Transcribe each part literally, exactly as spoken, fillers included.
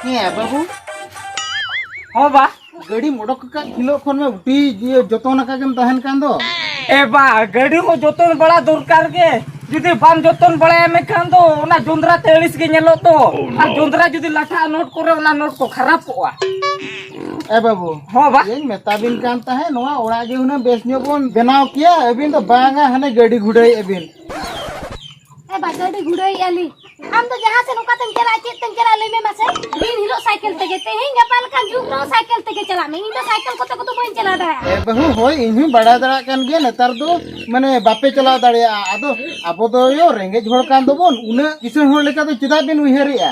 ᱦᱮᱸ ᱵᱟᱹᱵᱩ᱾ ᱦᱚᱸ ᱵᱟ᱾ ᱜᱟᱹᱰᱤᱢ ᱚᱰᱚᱠ ᱟᱠᱟᱫ ᱦᱤᱞᱳᱜ ᱠᱷᱚᱱ ᱢᱟ ᱩᱰᱤ ᱤᱭᱟᱹ ᱡᱚᱛᱚᱱ ᱟᱠᱟ ᱜᱮᱢ ᱛᱟᱦᱮᱱ ᱠᱟᱱ ᱫᱚ᱾ ᱮ ᱵᱟ, ᱜᱟᱹᱰᱤ ᱦᱚᱸ ᱡᱚᱛᱚᱱ ᱵᱟᱲᱟ ᱫᱚᱨᱠᱟᱨ ᱜᱮ᱾ ᱡᱩᱫᱤ ᱵᱟᱢ ᱡᱚᱛᱚᱱ ᱵᱟᱲᱟᱭᱟ ᱢᱮᱱᱠᱷᱟᱱ ᱫᱚ ᱚᱱᱟ ᱡᱚᱸᱫᱽᱨᱟ ᱛᱮ ᱟᱹᱲᱤᱥ ᱜᱮ ᱧᱮᱞᱚᱜ ᱫᱚ᱾ ᱟᱨ ᱡᱚᱸᱫᱽᱨᱟ ᱡᱩᱫᱤ ᱞᱟᱴᱷᱟᱜᱼᱟ ᱱᱳᱴ ᱠᱚᱨᱮ, ᱚᱱᱟ ᱱᱳᱴ ᱠᱚ ᱠᱷᱟᱨᱟᱯᱚᱜᱼᱟ᱾ ᱮ ᱵᱟᱹᱵᱩ, ᱦᱚᱸ ᱵᱟ᱾ ᱤᱧ ᱢᱮᱛᱟᱵᱤᱱ ᱠᱟᱱ ᱛᱟᱦᱮᱸᱫ, ᱱᱚᱣᱟ ᱚᱲᱟᱜ ᱜᱮ ᱦᱩᱱᱟᱹᱝ ᱵᱮᱥ ᱧᱚᱜ ᱵᱚᱱ ᱵᱮᱱᱟᱣ ᱠᱮᱭᱟ᱾ ᱟᱹᱵᱤᱱ ᱫᱚ ᱵᱟᱝᱟ, ᱦᱟᱱᱮ ᱜᱟᱹᱰᱤ ᱜᱷᱩᱰᱟᱹᱭᱮᱫ ᱵᱤᱱ᱾ ᱮ ᱵᱟ, ᱜᱟᱹᱰᱤ ᱜᱷᱩᱲᱟᱹᱣᱮᱫᱼᱟ ᱞᱤᱧ᱾ ᱟᱢ ᱫᱚ ᱡᱟᱦᱟᱸ ᱥᱮᱫ ᱚᱠᱟ ᱛᱮᱢ ᱪᱟᱞᱟᱜᱼᱟ, ᱪᱮᱫ ᱛᱮᱢ ᱪᱟᱞᱟᱜᱼᱟ, ᱞᱟᱹᱭ ᱢᱮ ᱢᱟᱥᱮ? ᱫᱤᱱ ᱦᱤᱞᱳᱜ ᱥᱟᱭᱠᱮᱞ ᱛᱮᱜᱮ, ᱛᱮᱦᱮᱧ ᱜᱟᱯᱟ ᱞᱮᱠᱟᱱ ᱡᱩᱜᱽ ᱨᱮᱦᱚᱸ ᱥᱟᱭᱠᱮᱞ ᱛᱮᱜᱮ ᱪᱟᱞᱟᱜ ᱢᱮ᱾ ᱤᱧ ᱫᱚ ᱥᱟᱭᱠᱮᱞ ᱠᱚᱛᱮ ᱠᱚᱫᱚ ᱵᱟᱹᱧ ᱪᱟᱞᱟᱣ ᱫᱟᱲᱮᱭᱟᱜᱼᱟ᱾ ᱮ ᱵᱟᱹᱦᱩ, ᱦᱳᱭ, ᱤᱧ ᱦᱚᱸᱧ ᱵᱟᱲᱟᱭ ᱫᱟᱲᱮᱭᱟᱜ ᱠᱟᱱ ᱜᱮᱭᱟ, ᱱᱮᱛᱟᱨ ᱫᱚ ᱢᱟᱱᱮ ᱵᱟᱯᱮ ᱪᱟᱞᱟᱣ ᱫᱟᱲᱮᱭᱟᱜᱼᱟ᱾ ᱟᱫᱚ ᱟᱵᱚ ᱫᱚ ᱭᱳ ᱨᱮᱸᱜᱮᱡ ᱦᱚᱲ ᱠᱟᱱ ᱫᱚᱵᱚᱱ, ᱩᱱᱟᱹᱜ ᱠᱤᱥᱟᱹᱬ ᱦᱚᱲ ᱞᱮᱠᱟ ᱫᱚ ᱪᱮᱫᱟᱜ ᱵᱤᱱ ᱩᱭᱦᱟᱹᱨᱮᱜᱼᱟ?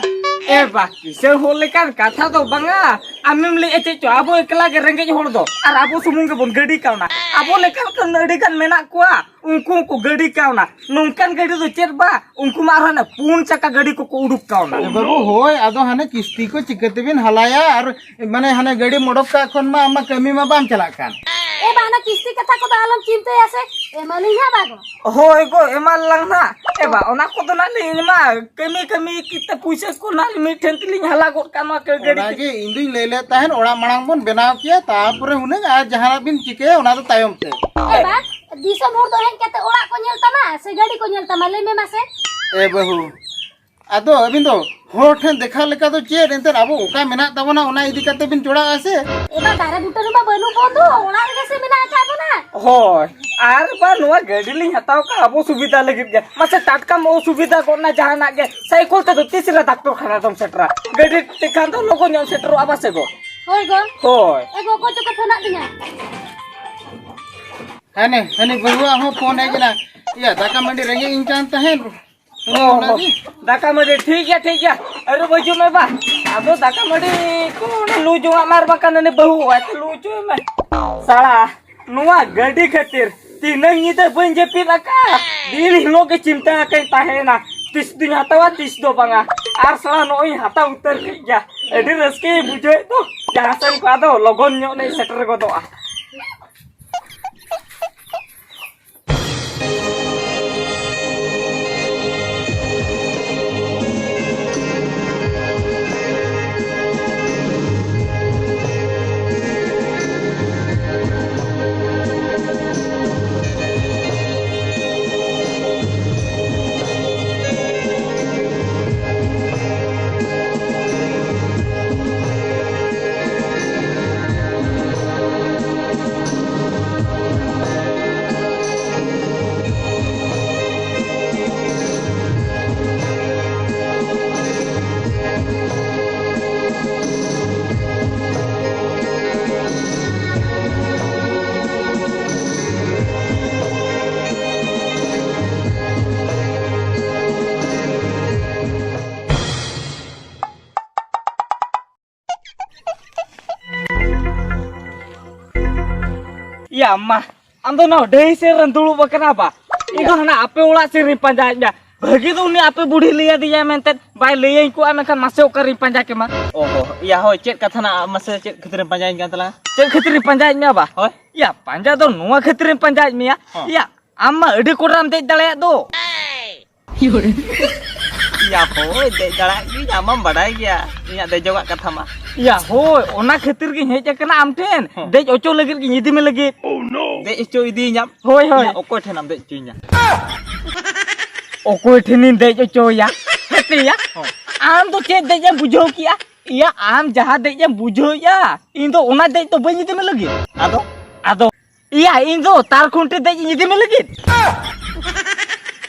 ᱮ ᱵᱟ, ᱠᱤᱥᱟᱹᱬ ᱦᱚᱲ ᱞᱮᱠᱟᱱ ᱠᱟᱛᱷᱟ ᱫᱚ ᱵᱟᱝᱟ᱾ ᱟᱢᱮᱢ ᱞᱟᱹᱭᱮᱫᱼᱟ ᱪᱮᱫ ᱪᱚ, ᱟᱵᱚ ᱮᱠᱞᱟ ᱜᱮ ᱨᱮᱸᱜᱮᱡ ᱦᱚᱲ ᱫᱚ, ᱟᱨ ᱟᱵᱚ ᱥᱩᱢᱩᱝ ᱜᱮᱵᱚᱱ ᱜᱟᱹᱰᱤ ᱠᱟᱣᱱᱟ? ᱟᱵᱚ ᱞᱮᱠᱟᱱ ᱠᱚ ᱟᱹᱰᱤ ᱜᱟᱱ ᱢᱮᱱᱟᱜ ᱠᱚᱣᱟ᱾ ᱩᱱᱠᱩ ᱦᱚᱸᱠᱚ ᱜᱟᱹᱰᱤ ᱠᱟᱣᱱᱟ᱾ ᱱᱚᱝᱠᱟᱱ ᱜᱟᱹᱰᱤ ᱫᱚ ᱪᱮᱫ ᱵᱟ, ᱩᱱᱠᱩ ᱢᱟ ᱟᱨᱦᱚᱸ ᱦᱟᱱᱮ ᱯᱩᱱ ᱪᱟᱠᱟ ᱜᱟᱹᱰᱤ ᱠᱚᱠᱚ ᱩᱰᱩᱠ ᱠᱟᱣᱱᱟ᱾ ᱮ ᱵᱟᱹᱵᱩ, ᱦᱳᱭ, ᱟᱫᱚ ᱦᱟᱱᱮ ᱠᱤᱥᱛᱤ ᱠᱚ ᱪᱤᱠᱟᱹ ᱛᱮᱵᱤᱱ ᱦᱟᱞᱟᱭᱟ? ᱟᱨ ᱢᱟᱱᱮ ᱦᱟᱱᱮ ᱜᱟᱹᱰᱤᱢ ᱚᱰᱚᱠ ᱠᱟᱜ ᱠᱷᱚᱱ ᱢᱟ ᱟᱢ ᱢᱟ ᱠᱟᱹᱢᱤ ᱢᱟ ᱵᱟᱢ ᱪᱟᱞᱟᱜ ᱠᱟᱱ᱾ ᱮ ᱵᱟ, ᱚᱱᱟ ᱠᱤᱥᱛᱤ ᱠᱟᱛᱷᱟ ᱠᱚᱫᱚ ᱟᱞᱚᱢ ᱪᱤᱱᱛᱟᱹᱭᱟ ᱥᱮ, ᱮᱢᱟᱞᱤᱧ ᱦᱟᱸᱜ ᱵᱟᱜᱚ᱾ ᱦᱳᱭ ᱜᱚ, ᱮᱢᱟᱞᱟᱝ ᱦᱟᱸᱜ᱾ ᱮ ᱵᱟ, ᱚᱱᱟ ᱠᱚᱫᱚ ᱱᱟᱜ ᱞᱤᱧ ᱮᱢᱟ, ᱠᱟᱹᱢᱤ ᱠᱟᱹᱢᱤ ᱠᱤᱛᱟᱹ ᱯᱩᱭᱥᱟᱹ ᱠᱚ ᱱᱟᱜ ᱢᱤᱫ ᱴᱷᱮᱱ ᱛᱮᱞᱤᱧ ᱦᱟᱞᱟ ᱜᱚᱫ ᱠᱟᱜ ᱱᱚᱣᱟ ᱠᱟᱹ-, ᱜᱟᱹᱰᱤ ᱚᱱᱟᱜᱮ ᱛᱮ᱾ ᱤᱧ ᱫᱩᱧ ᱞᱟᱹᱭ ᱞᱮᱫ ᱛᱟᱦᱮᱸᱫ, ᱚᱲᱟᱜ ᱢᱟᱲᱟᱝ ᱵᱚᱱ ᱵᱮᱱᱟᱣ ᱠᱮᱭᱟ, ᱛᱟᱨᱯᱚᱨᱮ ᱦᱩᱱᱟᱹᱝ ᱟᱨ ᱡᱟᱦᱟᱱᱟᱜ ᱵᱤᱱ ᱪᱤᱠᱟᱹᱭᱟ, ᱚᱱᱟ ᱫᱚ ᱛᱟᱭᱚᱢ ᱛᱮ᱾ ᱮ ᱵᱟ, ᱫᱤᱥᱚᱢ ᱦᱚᱲ ᱫᱚ ᱦᱮᱡ ᱠᱟᱛᱮ ᱚᱲᱟᱜ ᱠᱚ ᱧᱮᱞ ᱛᱟᱢᱟ ᱥᱮ ᱜᱟᱹᱰᱤ ᱠᱚ ᱧᱮᱞ ᱛᱟᱢᱟ? ᱞᱟᱹᱭ ᱢᱮ ᱢᱟᱥᱮ᱾ ᱮ ᱵᱟᱹᱦᱩ, ᱟᱫᱚ ᱟᱹᱵᱤᱱ ᱫᱚ ᱦᱚᱲ ᱴᱷᱮᱱ ᱫᱮᱠᱷᱟᱣ ᱞᱮᱠᱟ ᱫᱚ ᱪᱮᱫ? ᱮᱱᱛᱮᱫ ᱟᱵᱚ ᱚᱠᱟ ᱢᱮᱱᱟᱜ ᱛᱟᱵᱚᱱᱟ, ᱚᱱᱟ ᱤᱫᱤ ᱠᱟᱛᱮ ᱵᱤᱱ ᱪᱚᱲᱟᱜᱼᱟ ᱥᱮ? ᱮ ᱵᱟ, ᱫᱟᱨᱮ ᱵᱩᱴᱟᱹ ᱨᱮᱢᱟ ᱵᱟᱹᱱᱩᱜ ᱵᱚᱱ ᱫᱚ, ᱚᱲᱟᱜ ᱨᱮᱜᱮ ᱥᱮ ᱢᱮᱱᱟᱜ ᱟᱠᱟᱫ ᱵᱚᱱᱟ᱾ ᱦᱳᱭ, ᱟᱨ ᱵᱟ ᱱᱚᱣᱟ ᱜᱟᱹᱰᱤ ᱞᱤᱧ ᱦᱟᱛᱟᱣ ᱠᱟᱜᱼᱟ ᱟᱵᱚ ᱥᱩᱵᱤᱫᱷᱟ ᱞᱟᱹᱜᱤᱫ ᱜᱮ᱾ ᱢᱟᱥᱮ ᱴᱟᱴᱠᱟᱢ ᱚᱥᱩᱵᱤᱫᱷᱟ ᱜᱚᱫ ᱱᱟ ᱡᱟᱦᱟᱱᱟᱜ ᱜᱮ, ᱥᱟᱭᱠᱮᱞ ᱛᱮᱫᱚ ᱛᱤᱥ ᱨᱮ ᱰᱟᱠᱛᱚᱨ ᱠᱷᱟᱱᱟ ᱫᱚᱢ ᱥᱮᱴᱮᱨᱟ? ᱜᱟᱹᱰᱤ ᱛᱮᱠᱷᱟᱱ ᱫᱚ ᱞᱚᱜᱚᱱ ᱧᱚᱜ ᱥᱮᱴᱮᱨᱚᱜᱼᱟ ᱵᱟᱥᱮ ᱜᱚ? ᱦᱳᱭ ᱜᱚ᱾ ᱦᱳᱭ᱾ ᱮ ᱜᱚ, ᱚᱠᱚᱭ ᱪᱚᱠᱚ ᱯᱷᱳᱱᱟᱫ ᱫᱤᱧᱟ᱾ ᱦᱟᱱᱮ, ᱦᱟᱱᱮ ᱵᱟᱹᱦᱩᱣᱟᱜ ᱦᱚᱸ ᱯᱷᱳᱱ ᱦᱮᱡ ᱮᱱᱟ᱾ ᱤᱭᱟᱹ, ᱫᱟᱠᱟ ᱢᱟᱹᱰᱤ ᱨᱮᱸᱜᱮᱡ ᱤᱧ ᱠᱟᱱ ᱛᱟᱦᱮᱸᱫ᱾ ᱚ, ᱚᱱᱟ ᱜᱮ᱾ ᱫᱟᱠᱟ ᱢᱟᱹᱰᱤ, ᱴᱷᱤᱠ ᱜᱮᱭᱟ, ᱴᱷᱤᱠ ᱜᱮᱭᱟ᱾ ᱟᱹᱨᱩᱵ ᱦᱤᱡᱩᱜ ᱢᱮ ᱵᱟ᱾ ᱟᱫᱚ ᱫᱟᱠᱟ ᱢᱟᱹᱰᱤ ᱠᱚ ᱚᱸᱰᱮ ᱞᱩ ᱡᱚᱝᱟᱜ ᱢᱮ, ᱟᱨ ᱵᱟᱠᱷᱟᱱ ᱩᱱᱤ ᱵᱟᱹᱦᱩ ᱟᱭ ᱛᱮ ᱞᱩ ᱦᱚᱪᱚᱭ ᱢᱮ᱾ ᱥᱟᱲᱟ, ᱱᱚᱣᱟ ᱜᱟᱹᱰᱤ ᱠᱷᱟᱹᱛᱤᱨ ᱛᱤᱱᱟᱹᱝ ᱧᱤᱫᱟᱹ ᱵᱟᱹᱧ ᱡᱟᱹᱯᱤᱫ ᱟᱠᱟᱫ᱾ ᱫᱤᱱ ᱦᱤᱞᱳᱜ ᱜᱮ ᱪᱤᱱᱛᱟᱹ ᱟᱠᱟᱧ ᱛᱟᱦᱮᱸᱭᱮᱱᱟ, ᱛᱤᱥ ᱫᱩᱧ ᱦᱟᱛᱟᱣᱟ, ᱛᱤᱥ ᱫᱚ ᱵᱟᱝᱟ᱾ ᱟᱨ ᱥᱟᱲᱟ ᱱᱚᱜᱼᱚᱭ ᱦᱟᱛᱟᱣ ᱩᱛᱟᱹᱨ ᱠᱮᱫ ᱜᱮᱭᱟ᱾ ᱟᱹᱰᱤ ᱨᱟᱹᱥᱠᱟᱹᱧ ᱵᱩᱡᱷᱟᱹᱣᱮᱫ ᱫᱚ, ᱡᱟᱦᱟᱸ ᱥᱮᱱ ᱠᱚ ᱟᱫᱚ ᱞᱚᱜᱚᱱ ᱧᱚᱜ ᱞᱮ ᱥᱮᱴᱮᱨ ᱜᱚᱫᱚᱜᱼᱟ᱾ ᱤᱭᱟ ᱢᱟ, ᱟᱢ ᱫᱚ ᱱᱚᱣᱟ ᱰᱟᱹᱦᱤ ᱥᱮᱫ ᱨᱮᱢ ᱫᱩᱲᱩᱵ ᱟᱠᱟᱱᱟ ᱵᱟ? ᱤᱧ ᱫᱚ ᱦᱟᱱᱟ ᱟᱯᱮ ᱚᱲᱟᱜ ᱥᱮᱫ ᱨᱤᱧ ᱯᱟᱸᱡᱟᱭᱮᱫ ᱢᱮᱭᱟ᱾ ᱵᱷᱟᱹᱜᱤ ᱫᱚ ᱩᱱᱤ ᱟᱯᱮ ᱵᱩᱲᱦᱤ ᱞᱟᱹᱭ ᱟᱫᱤᱧᱟ ᱢᱮᱱᱛᱮ ᱵᱟᱭ ᱞᱟᱹᱭᱟᱹᱧ ᱠᱚᱜᱼᱟ, ᱢᱮᱱᱠᱷᱟᱱ ᱢᱟᱥᱮ ᱚᱠᱟ ᱨᱤᱧ ᱯᱟᱸᱡᱟ ᱠᱮᱢᱟ? ᱚᱦᱚ, ᱤᱭᱟ ᱦᱳᱭ, ᱪᱮᱫ ᱠᱟᱛᱷᱟ ᱱᱟᱜ ᱢᱟᱥᱮ ᱪᱮᱫ ᱠᱷᱟᱹᱛᱤᱨᱮᱢ ᱯᱟᱸᱡᱟᱭᱤᱧ ᱠᱟᱱ ᱛᱟᱞᱟᱝᱟ? ᱪᱮᱫ ᱠᱷᱟᱹᱛᱤᱨᱤᱧ ᱯᱟᱸᱡᱟᱭᱮᱫ ᱢᱮᱭᱟ ᱵᱟ? ᱦᱳᱭ᱾ ᱤᱭᱟ, ᱯᱟᱸᱡᱟ ᱫᱚ ᱱᱚᱣᱟ ᱠᱷᱟᱹᱛᱤᱨᱤᱧ ᱯᱟᱸᱡᱟᱭᱮᱫ ᱢᱮᱭᱟ᱾ ᱦᱚᱸ᱾ ᱤᱭᱟ, ᱟᱢ ᱢᱟ ᱟᱹᱰᱤ ᱠᱚᱰᱨᱟᱢ ᱫᱮᱡ ᱫᱟᱲᱮᱭᱟᱜ ᱫᱚ᱾ ᱤᱭᱟ ᱦᱳᱭ, ᱫᱮᱡ ᱫᱟᱲᱮᱭᱟᱜ ᱜᱤᱧ, ᱟᱢ ᱢᱟᱢ ᱵᱟᱰᱟᱭ ᱜᱮᱭᱟ ᱤᱧᱟᱹᱜ ᱫᱮᱡᱚᱜᱟᱜ ᱠᱟᱛᱷᱟ ᱢᱟ᱾ ᱤᱭᱟ ᱦᱳᱭ, ᱚᱱᱟ ᱠᱷᱟᱹᱛᱤᱨ ᱜᱤᱧ ᱦᱮᱡ ᱟᱠᱟᱱᱟ ᱟᱢ ᱴᱷᱮᱱ᱾ ᱦᱚᱸ᱾ ᱫᱮᱡ ᱚᱪᱚ ᱞᱟᱹᱜᱤᱫ ᱜᱤᱧ ᱤᱫᱤ ᱢᱮ ᱞᱟᱹᱜᱤᱫ᱾ ᱫᱮᱡ ᱦᱚᱪᱚ ᱤᱫᱤᱭᱤᱧᱟᱢ? ᱦᱳᱭ, ᱦᱳᱭ᱾ ᱤᱧᱟᱹᱜ ᱚᱠᱚᱭ ᱴᱷᱮᱱᱮᱢ ᱫᱮᱡ ᱦᱚᱪᱚᱧᱟ? ᱚᱠᱚᱭ ᱴᱷᱮᱱᱤᱧ ᱫᱮᱡ ᱦᱚᱪᱚᱭᱟ? ᱦᱮᱸᱛᱮᱭᱟ᱾ ᱦᱚᱸ᱾ ᱟᱢ ᱫᱚ ᱪᱮᱫ ᱫᱮᱡ ᱮᱢ ᱵᱩᱡᱷᱟᱹᱣ ᱠᱮᱜᱼᱟ? ᱤᱭᱟ, ᱟᱢ ᱡᱟᱦᱟᱸ ᱫᱮᱡ ᱮᱢ ᱵᱩᱡᱷᱟᱹᱣᱮᱜᱼᱟ, ᱤᱧ ᱫᱚ ᱚᱱᱟ ᱫᱮᱡ ᱫᱚ ᱵᱟᱹᱧ ᱤᱫᱤ ᱢᱮ ᱞᱟᱹᱜᱤᱫ᱾ ᱟᱫᱚ? ᱟᱫᱚ ᱤᱭᱟ, ᱤᱧ ᱫᱚ ᱛᱟᱨ ᱠᱷᱩᱱᱴᱤ ᱫᱮᱡ ᱤᱧ ᱤᱫᱤ ᱢᱮ ᱞᱟᱹᱜᱤᱫ᱾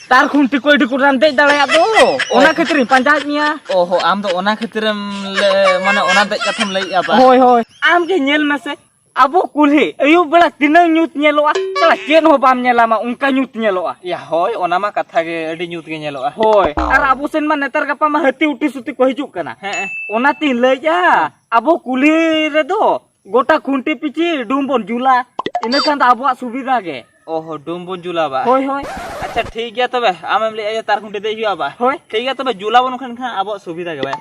ᱛᱟᱨ ᱠᱷᱩᱱᱴᱤ ᱠᱚ ᱟᱹᱰᱤ ᱠᱚᱰᱨᱟᱢ ᱫᱮᱡ ᱫᱟᱲᱮᱭᱟᱜ ᱫᱚ, ᱚᱱᱟ ᱚ᱾ ᱠᱷᱟᱹᱛᱤᱨᱤᱧ ᱯᱟᱸᱡᱟᱭᱮᱫ ᱢᱮᱭᱟ᱾ ᱚᱦᱚ, ᱟᱢ ᱫᱚ ᱚᱱᱟ ᱠᱷᱟᱹᱛᱤᱨᱮᱢ ᱞᱮ, ᱢᱟᱱᱮ ᱚᱱᱟ ᱫᱮᱡ ᱠᱟᱛᱷᱟᱢ ᱞᱟᱹᱭᱮᱜᱼᱟ ᱵᱟ? ᱦᱳᱭ, ᱦᱳᱭ᱾ ᱟᱢ ᱜᱮ ᱧᱮᱞ ᱢᱮᱥᱮ, ᱟᱵᱚ ᱠᱩᱞᱦᱤ ᱟᱹᱭᱩᱵ ᱵᱮᱲᱟ ᱛᱤᱱᱟᱹᱝ ᱧᱩᱛ ᱧᱮᱞᱚᱜᱼᱟ? ᱥᱟᱞᱟ, ᱪᱮᱫ ᱦᱚᱸ ᱵᱟᱢ ᱧᱮᱞᱟ ᱢᱟ, ᱚᱱᱠᱟ ᱧᱩᱛ ᱧᱮᱞᱚᱜᱼᱟ᱾ ᱭᱟ, ᱦᱳᱭ, ᱚᱱᱟ ᱢᱟ ᱠᱟᱛᱷᱟ ᱜᱮ, ᱟᱹᱰᱤ ᱧᱩᱛ ᱜᱮ ᱧᱮᱞᱚᱜᱼᱟ᱾ ᱦᱳᱭ, ᱟᱨ ᱟᱵᱚ ᱥᱮᱱ ᱢᱟ ᱱᱮᱛᱟᱨ ᱜᱟᱯᱟ ᱢᱟ ᱦᱟᱹᱛᱤ ᱩᱴᱤ ᱥᱩᱴᱤ ᱠᱚ ᱦᱤᱡᱩᱜ ᱠᱟᱱᱟ᱾ ᱦᱮᱸ᱾ ᱚᱱᱟᱛᱤᱧ ᱞᱟᱹᱭᱮᱜᱼᱟ, ᱦᱮᱸ᱾ ᱟᱵᱚ ᱠᱩᱞᱦᱤ ᱨᱮᱫᱚ ᱜᱚᱴᱟ ᱠᱷᱩᱱᱴᱤ ᱯᱤᱪᱷᱤ ᱰᱩᱢ ᱵᱚᱱ ᱡᱩᱞᱟ, ᱤᱱᱟᱹ ᱠᱷᱟᱱ ᱫᱚ ᱟᱵᱚᱣᱟᱜ ᱥᱩᱵᱤᱫᱷᱟ ᱜᱮ᱾ ᱚᱦᱚ, ᱰᱩᱢ ᱵᱚᱱ ᱡᱩᱞᱟ ᱵᱟ? ᱦᱳᱭ, ᱦᱳᱭ᱾ ᱟᱪᱪᱷᱟ, ᱴᱷᱤᱠ ᱜᱮᱭᱟ ᱛᱚᱵᱮ, ᱟᱢᱮᱢ ᱞᱟᱹᱭᱮᱫᱼᱟ ᱡᱮ ᱛᱟᱨ ᱠᱷᱩᱱᱴᱤ ᱫᱮᱡ ᱦᱩᱭᱩᱜᱼᱟ ᱵᱟ? ᱦᱳᱭ᱾ ᱴᱷᱤᱠ ᱜᱮᱭᱟ ᱛᱚᱵᱮ, ᱡᱩᱞᱟ ᱵᱚᱱ ᱠᱷᱟᱱ, ᱠᱷᱟᱱ ᱟᱵᱚᱣᱟᱜ ᱥᱩᱵᱤᱫᱷᱟ ᱜᱮ ᱵᱟ?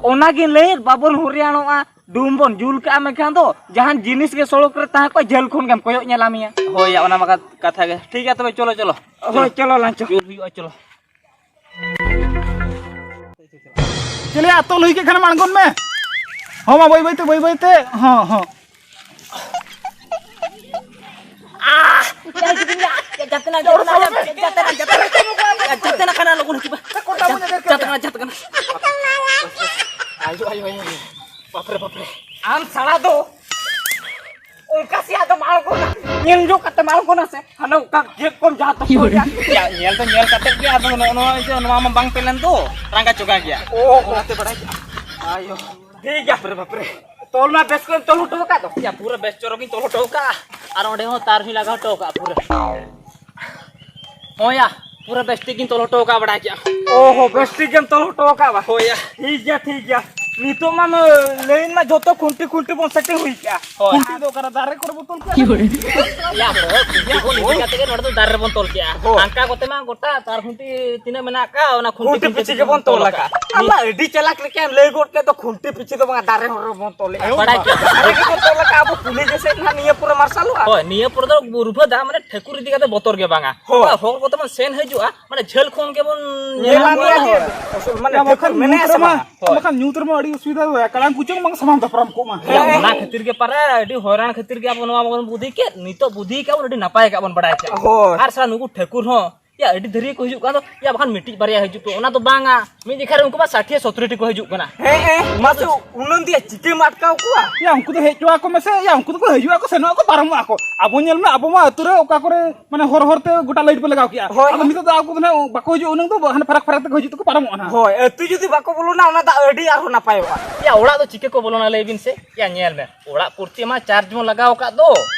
ᱚᱱᱟᱜᱤᱧ ᱞᱟᱹᱭᱮᱫ, ᱵᱟᱵᱚᱱ ᱦᱚᱨᱤᱭᱟᱱᱚᱜᱼᱟ, ᱰᱩᱢ ᱵᱚᱱ ᱡᱩᱞ ᱠᱟᱜᱼᱟ, ᱢᱮᱱᱠᱷᱟᱱ ᱫᱚ ᱡᱟᱦᱟᱱ ᱡᱤᱱᱤᱥ ᱜᱮ ᱥᱚᱲᱚᱠ ᱨᱮ ᱛᱟᱦᱮᱸ ᱠᱚᱜ, ᱡᱷᱟᱹᱞ ᱠᱷᱚᱱ ᱜᱮᱢ ᱠᱚᱭᱚᱜ ᱧᱮᱞᱟ ᱢᱮᱭᱟ᱾ ᱦᱳᱭ, ᱚᱱᱟ ᱢᱟ ᱠᱟᱛ-, ᱠᱟᱛᱷᱟ ᱜᱮ᱾ ᱴᱷᱤᱠ ᱜᱮᱭᱟ ᱛᱚᱵᱮ, ᱪᱚᱞᱚ, ᱪᱚᱞᱚ᱾ ᱦᱳᱭ, ᱪᱚᱞᱚ ᱞᱟᱝ ᱪᱚ᱾ ᱡᱩᱞ ᱦᱩᱭᱩᱜᱼᱟ, ᱪᱚᱞᱚ᱾ ᱪᱮᱞᱮᱭᱟ, ᱛᱚᱞ ᱦᱩᱭ ᱠᱮᱫ ᱠᱷᱟᱱᱮᱢ ᱟᱬᱜᱚᱱ ᱢᱮ᱾ ᱦᱚᱸ ᱢᱟ, ᱵᱟᱹᱭ ᱵᱟᱹᱭ ᱛᱮ, ᱵᱟᱹᱭ ᱵᱟᱹᱭ ᱛᱮ᱾ ᱦᱚᱸ, ᱦᱚᱸ᱾ ᱟᱦ! ᱡᱟᱛᱮᱱᱟ, ᱡᱟᱛᱮᱱᱟ, ᱡᱟᱛᱮᱱᱟ, ᱡᱟᱛᱮᱱᱟ, ᱡᱟᱛᱮᱱᱟ ᱠᱟᱱᱟ, ᱞᱚᱜᱚᱱ ᱦᱤᱡᱩᱜ ᱢᱮ᱾ ᱡᱟᱛᱮᱱᱟ, ᱡᱟᱛᱮᱱᱟ᱾ ᱟᱭᱳ, ᱟᱭᱳ, ᱟᱭᱳ, ᱟᱭᱳ᱾ ᱵᱟᱯᱨᱮ, ᱵᱟᱯᱨᱮ᱾ ᱟᱢ ᱥᱟᱲᱟ ᱫᱚ ᱚᱱᱠᱟ ᱥᱮᱭᱟ ᱫᱚᱢ ᱟᱬᱜᱚᱱᱟ᱾ ᱧᱮᱞ ᱧᱚᱜ ᱠᱟᱛᱮᱢ ᱟᱬᱜᱚᱱᱟ ᱥᱮ? ᱦᱟᱱᱮ ᱚᱱᱠᱟ ᱜᱮᱫ ᱠᱚᱢ ᱡᱟᱦᱟᱸ ᱛᱚᱯᱚᱞ ᱜᱮᱭᱟ᱾ ᱭᱟ, ᱧᱮᱞ ᱫᱚ ᱧᱮᱞ ᱠᱟᱛᱮ ᱜᱮ, ᱟᱫᱚ ᱱᱚᱜᱼᱚ ᱱᱚᱣᱟ ᱡᱮ ᱱᱚᱣᱟ ᱢᱟ ᱵᱟᱝ ᱯᱮᱞᱮᱱ ᱫᱚ, ᱨᱟᱸᱜᱟ ᱪᱚᱜᱟ ᱜᱮᱭᱟ᱾ ᱚ᱾ ᱚᱱᱟᱛᱮ ᱵᱟᱲᱟᱭ ᱠᱮᱫᱼᱟ᱾ ᱟᱭᱳ᱾ ᱴᱷᱤᱠ ᱜᱮᱭᱟ᱾ ᱵᱟᱯᱨᱮ, ᱵᱟᱯᱨᱮ᱾ ᱛᱚᱞ ᱢᱟ ᱵᱮᱥ ᱠᱚᱢ ᱛᱚᱞ ᱦᱚᱴᱚ ᱟᱠᱟᱫ ᱫᱚ᱾ ᱭᱟ, ᱯᱩᱨᱟᱹ ᱵᱮᱥ ᱪᱚᱨᱚᱠ ᱜᱤᱧ ᱛᱚᱞ ᱦᱚᱴᱚ ᱟᱠᱟᱫᱼᱟ᱾ ᱟᱨ ᱚᱸᱰᱮ ᱦᱚᱸ ᱛᱟᱨ ᱦᱚᱸᱧ ᱞᱟᱜᱟᱣ ᱦᱚᱴᱚ ᱟᱠᱟᱫᱼᱟ ᱯᱩᱨᱟᱹ᱾ ᱦᱳᱭ ᱭᱟ, ᱯᱩᱨᱟᱹ ᱵᱮᱥ ᱴᱷᱤᱠ ᱜᱤᱧ ᱛᱚᱞ ᱦᱚᱴᱚ ᱟᱠᱟᱫᱼᱟ, ᱵᱟᱲᱟᱭ ᱠᱮᱫᱼᱟ᱾ ᱚ ᱦᱚ, ᱵᱮᱥ ᱴᱷᱤᱠ ᱜᱮᱢ ᱛᱚᱞ ᱦᱚᱴᱚ ᱟᱠᱟᱫᱼᱟ ᱵᱟ? ᱦᱳᱭ ᱭᱟ᱾ ᱴᱷᱤᱠ ᱜᱮᱭᱟ, ᱴᱷᱤᱠ ᱜᱮᱭᱟ᱾ ᱱᱤᱛᱚᱜ ᱢᱟ ᱞᱟᱹᱭᱤᱱ ᱢᱟ ᱡᱚᱛᱚ ᱠᱷᱩᱱᱴᱤ ᱠᱷᱩᱱᱴᱤ ᱵᱚᱱ ᱥᱮᱴᱤᱝ ᱦᱩᱭ ᱠᱮᱜᱼᱟ᱾ ᱦᱳᱭ᱾ ᱠᱷᱩᱱᱴᱤ ᱫᱚ ᱚᱠᱟᱨᱮ ᱫᱟᱨᱮ ᱠᱚᱨᱮ ᱵᱚ ᱛᱚᱞ ᱠᱮᱜᱼᱟ? ᱭᱟ, ᱵᱚᱦᱚᱜ ᱠᱷᱩᱱᱴᱤ ᱵᱚᱱ ᱤᱫᱤ ᱠᱟᱛᱮ ᱜᱮ ᱱᱚᱰᱮ ᱫᱚ ᱫᱟᱨᱮ ᱨᱮᱵᱚᱱ ᱛᱚᱞ ᱠᱮᱜᱼᱟ᱾ ᱦᱳᱭ᱾ ᱦᱟᱱᱠᱟ ᱠᱚᱛᱮ ᱢᱟ ᱜᱚᱴᱟ ᱪᱟᱨ ᱠᱷᱩᱱᱴᱤ ᱛᱤᱱᱟᱹᱜ ᱢᱮᱱᱟᱜ ᱟᱠᱟᱫ, ᱚᱱᱟ ᱠᱷᱩᱱᱴᱤ ᱠᱷᱩᱱᱴᱤ ᱯᱤᱪᱷᱤ ᱯᱤᱪᱷᱤ ᱜᱮᱵᱚᱱ ᱛᱚᱞ ᱟᱠᱟᱫ᱾ ᱟᱢ ᱢᱟ ᱟᱹᱰᱤ ᱪᱟᱞᱟᱠ ᱞᱮᱠᱟᱢ ᱞᱟᱹᱭ ᱜᱚᱫ ᱠᱮᱫ ᱫᱚ, ᱠᱷᱩᱱᱴᱤ ᱯᱤᱪᱷᱤ ᱫᱚ ᱵᱟᱝ, ᱫᱟᱨᱮ ᱦᱚᱨ ᱨᱮᱵᱚᱱ ᱛᱚᱞᱮᱜᱼᱟ᱾ ᱵᱟᱲᱟᱭ ᱠᱮᱫ᱾ ᱫᱟᱨᱮ ᱜᱮᱵᱚᱱ ᱛᱚᱞ ᱟᱠᱟᱫ ᱟᱵᱚ ᱠᱩᱞᱦᱤ ᱜᱮᱥᱮᱫ ᱱᱟᱦᱟᱜ ᱱᱤᱭᱟᱹ ᱯᱚᱨᱮ ᱢᱟᱨᱥᱟᱞᱚᱜᱼᱟ᱾ ᱦᱳᱭ, ᱱᱤᱭᱟᱹ ᱯᱚᱨᱮ ᱫᱚ ᱨᱩᱯᱟᱹ ᱫᱟᱜ ᱢᱟᱱᱮ ᱴᱷᱟᱹᱠᱩᱨ ᱤᱫᱤ ᱠᱟᱛᱮ ᱵᱚᱛᱚᱨ ᱜᱮ ᱵᱟᱝᱟ᱾ ᱦᱳᱭ᱾ ᱦᱚᱲ ᱠᱚᱛᱮ ᱵᱚᱱ ᱥᱮᱱ ᱦᱤᱡᱩᱜᱼᱟ, ᱢᱟᱱᱮ ᱡᱷᱟᱹᱞ ᱠᱷᱚᱱ ᱜᱮᱵᱚᱱ ᱧᱮᱞ ᱧᱮᱞᱟ ᱟᱹᱜᱩᱭᱟ᱾ ᱱᱤᱭᱟᱹ ᱜᱮ᱾ ᱟᱥᱚᱞ ᱢᱟᱱᱮ ᱧᱟᱢ ᱴᱷᱟᱹᱠᱩᱨ ᱵᱟᱠᱷᱟᱱ ᱢᱮᱱᱟᱭᱟ ᱧᱩᱛ ᱥᱮ ᱨᱮᱢᱟ, ᱵᱟᱝᱟ? ᱦᱳᱭ᱾ ᱵᱟᱠᱷᱟᱱ ᱧᱩᱛ ᱨᱮᱢᱟ ᱟᱹᱰᱤ ᱚᱥᱩᱵᱤᱫᱷᱟ ᱦᱩᱭᱩᱜᱼᱟ, ᱠᱟᱲᱟᱝ ᱠᱩᱪᱚᱝ ᱵᱟᱝ ᱥᱟᱢᱟᱝ ᱫᱟᱯᱨᱟᱢ ᱠᱚᱜ ᱢᱟ᱾ ᱦᱮᱸ᱾ ᱚᱱᱟ ᱠᱷᱟᱹᱛᱤᱨ ᱜᱮ ᱯᱟᱨᱟ ᱟᱹᱰᱤ ᱦᱚᱭᱨᱟᱱ ᱠᱷᱟᱹᱛᱤᱨ ᱜᱮ ᱟᱵᱚ ᱱᱚᱣᱟ ᱵᱚᱱ ᱵᱩᱫᱷᱤ ᱠᱮᱫ, ᱱᱤᱛᱚᱜ ᱵᱩᱫᱷᱤ ᱠᱟᱜ ᱵᱚᱱ ᱟᱹᱰᱤ ᱱᱟᱯᱟᱭ ᱠᱟᱜ ᱵᱚᱱ ᱵᱟᱲᱟᱭ ᱠᱮᱫ᱾ ᱦᱳᱭ᱾ ᱟᱨ ᱥᱟᱞᱟ ᱱᱩᱠᱩ ᱴᱷᱟᱹᱠᱩᱨ ᱦᱚᱸ ᱭᱟ ᱟᱹᱰᱤ ᱫᱷᱟᱹᱨᱤᱡ ᱠᱚ ᱦᱤᱡᱩᱜ ᱠᱟᱱ ᱫᱚ, ᱭᱟ ᱵᱟᱠᱷᱟᱱ ᱢᱤᱫᱴᱤᱡ ᱵᱟᱨᱭᱟ ᱦᱤᱡᱩᱜ ᱯᱮ, ᱚᱱᱟ ᱫᱚ ᱵᱟᱝᱟ, ᱢᱤᱫ ᱡᱮᱠᱷᱟ ᱨᱮ ᱩᱱᱠᱩ ᱢᱟ ᱥᱟᱴᱷᱤᱭᱟᱹ ᱥᱚᱛᱨᱤ ᱴᱤ ᱠᱚ ᱦᱤᱡᱩᱜ ᱠᱟᱱᱟ᱾ ᱦᱮᱸ, ᱦᱮᱸ, ᱢᱟᱥᱮ ᱩᱱᱟᱹᱝ ᱫᱤᱭᱟ ᱪᱤᱠᱟᱹᱢ ᱟᱴᱠᱟᱣ ᱠᱚᱣᱟ? ᱭᱟ ᱩᱱᱠᱩ ᱫᱚ ᱦᱮᱡ ᱦᱚᱪᱚ ᱟᱠᱚ ᱢᱮᱥᱮ, ᱭᱟ ᱩᱱᱠᱩ ᱫᱚᱠᱚ ᱦᱤᱡᱩᱜ ᱟᱠᱚ ᱥᱮᱱᱚᱜ ᱟᱠᱚ ᱯᱟᱨᱚᱢᱚᱜ ᱟᱠᱚ, ᱟᱵᱚ ᱧᱮᱞ ᱢᱮ ᱟᱵᱚ ᱢᱟ ᱟᱹᱛᱩ ᱨᱮ ᱚᱠᱟ ᱠᱚᱨᱮ ᱢᱟᱱᱮ ᱦᱚᱨ ᱦᱚᱨ ᱛᱮ ᱜᱚᱴᱟ ᱞᱟᱭᱤᱴ ᱵᱚ ᱞᱟᱜᱟᱣ ᱠᱮᱜᱼᱟ᱾ ᱦᱳᱭ᱾ ᱟᱫᱚ ᱱᱤᱛᱚᱜ ᱫᱚ ᱟᱠᱚ ᱫᱚ ᱱᱟᱦᱟᱜ ᱵᱟᱠᱚ ᱦᱤᱡᱩᱜᱼᱟ, ᱩᱱᱟᱹᱝ ᱫᱚ ᱦᱟᱱᱮ ᱯᱷᱟᱨᱟᱠ ᱯᱷᱟᱨᱟᱠ ᱛᱮᱠᱚ ᱦᱤᱡᱩᱜ ᱛᱮᱠᱚ ᱯᱟᱨᱚᱢᱚᱜᱼᱟ ᱱᱟᱦᱟᱜ᱾ ᱦᱳᱭ, ᱟᱹᱛᱩ ᱡᱩᱫᱤ ᱵᱟᱠᱚ ᱵᱚᱞᱚᱱᱟ ᱚᱱᱟ ᱫᱚ ᱟᱹᱰᱤ ᱟᱨᱦᱚᱸ ᱱᱟᱯᱟᱭᱚᱜᱼᱟ᱾ ᱭᱟ ᱚᱲᱟᱜ ᱫᱚ ᱪᱤᱠᱟᱹ ᱠᱚ ᱵᱚᱞᱚᱱᱟ ᱞᱟᱹᱭ ᱵᱤᱱ ᱥᱮ? ᱭᱟ ᱧᱮᱞ ᱢᱮ ᱚᱲᱟᱜ ᱯᱩᱨᱪᱤ ᱢᱟ ᱪᱟᱨᱡᱽ ᱵᱚᱱ ᱞᱟᱜᱟᱣ ᱟᱠᱟᱫ ᱫᱚ᱾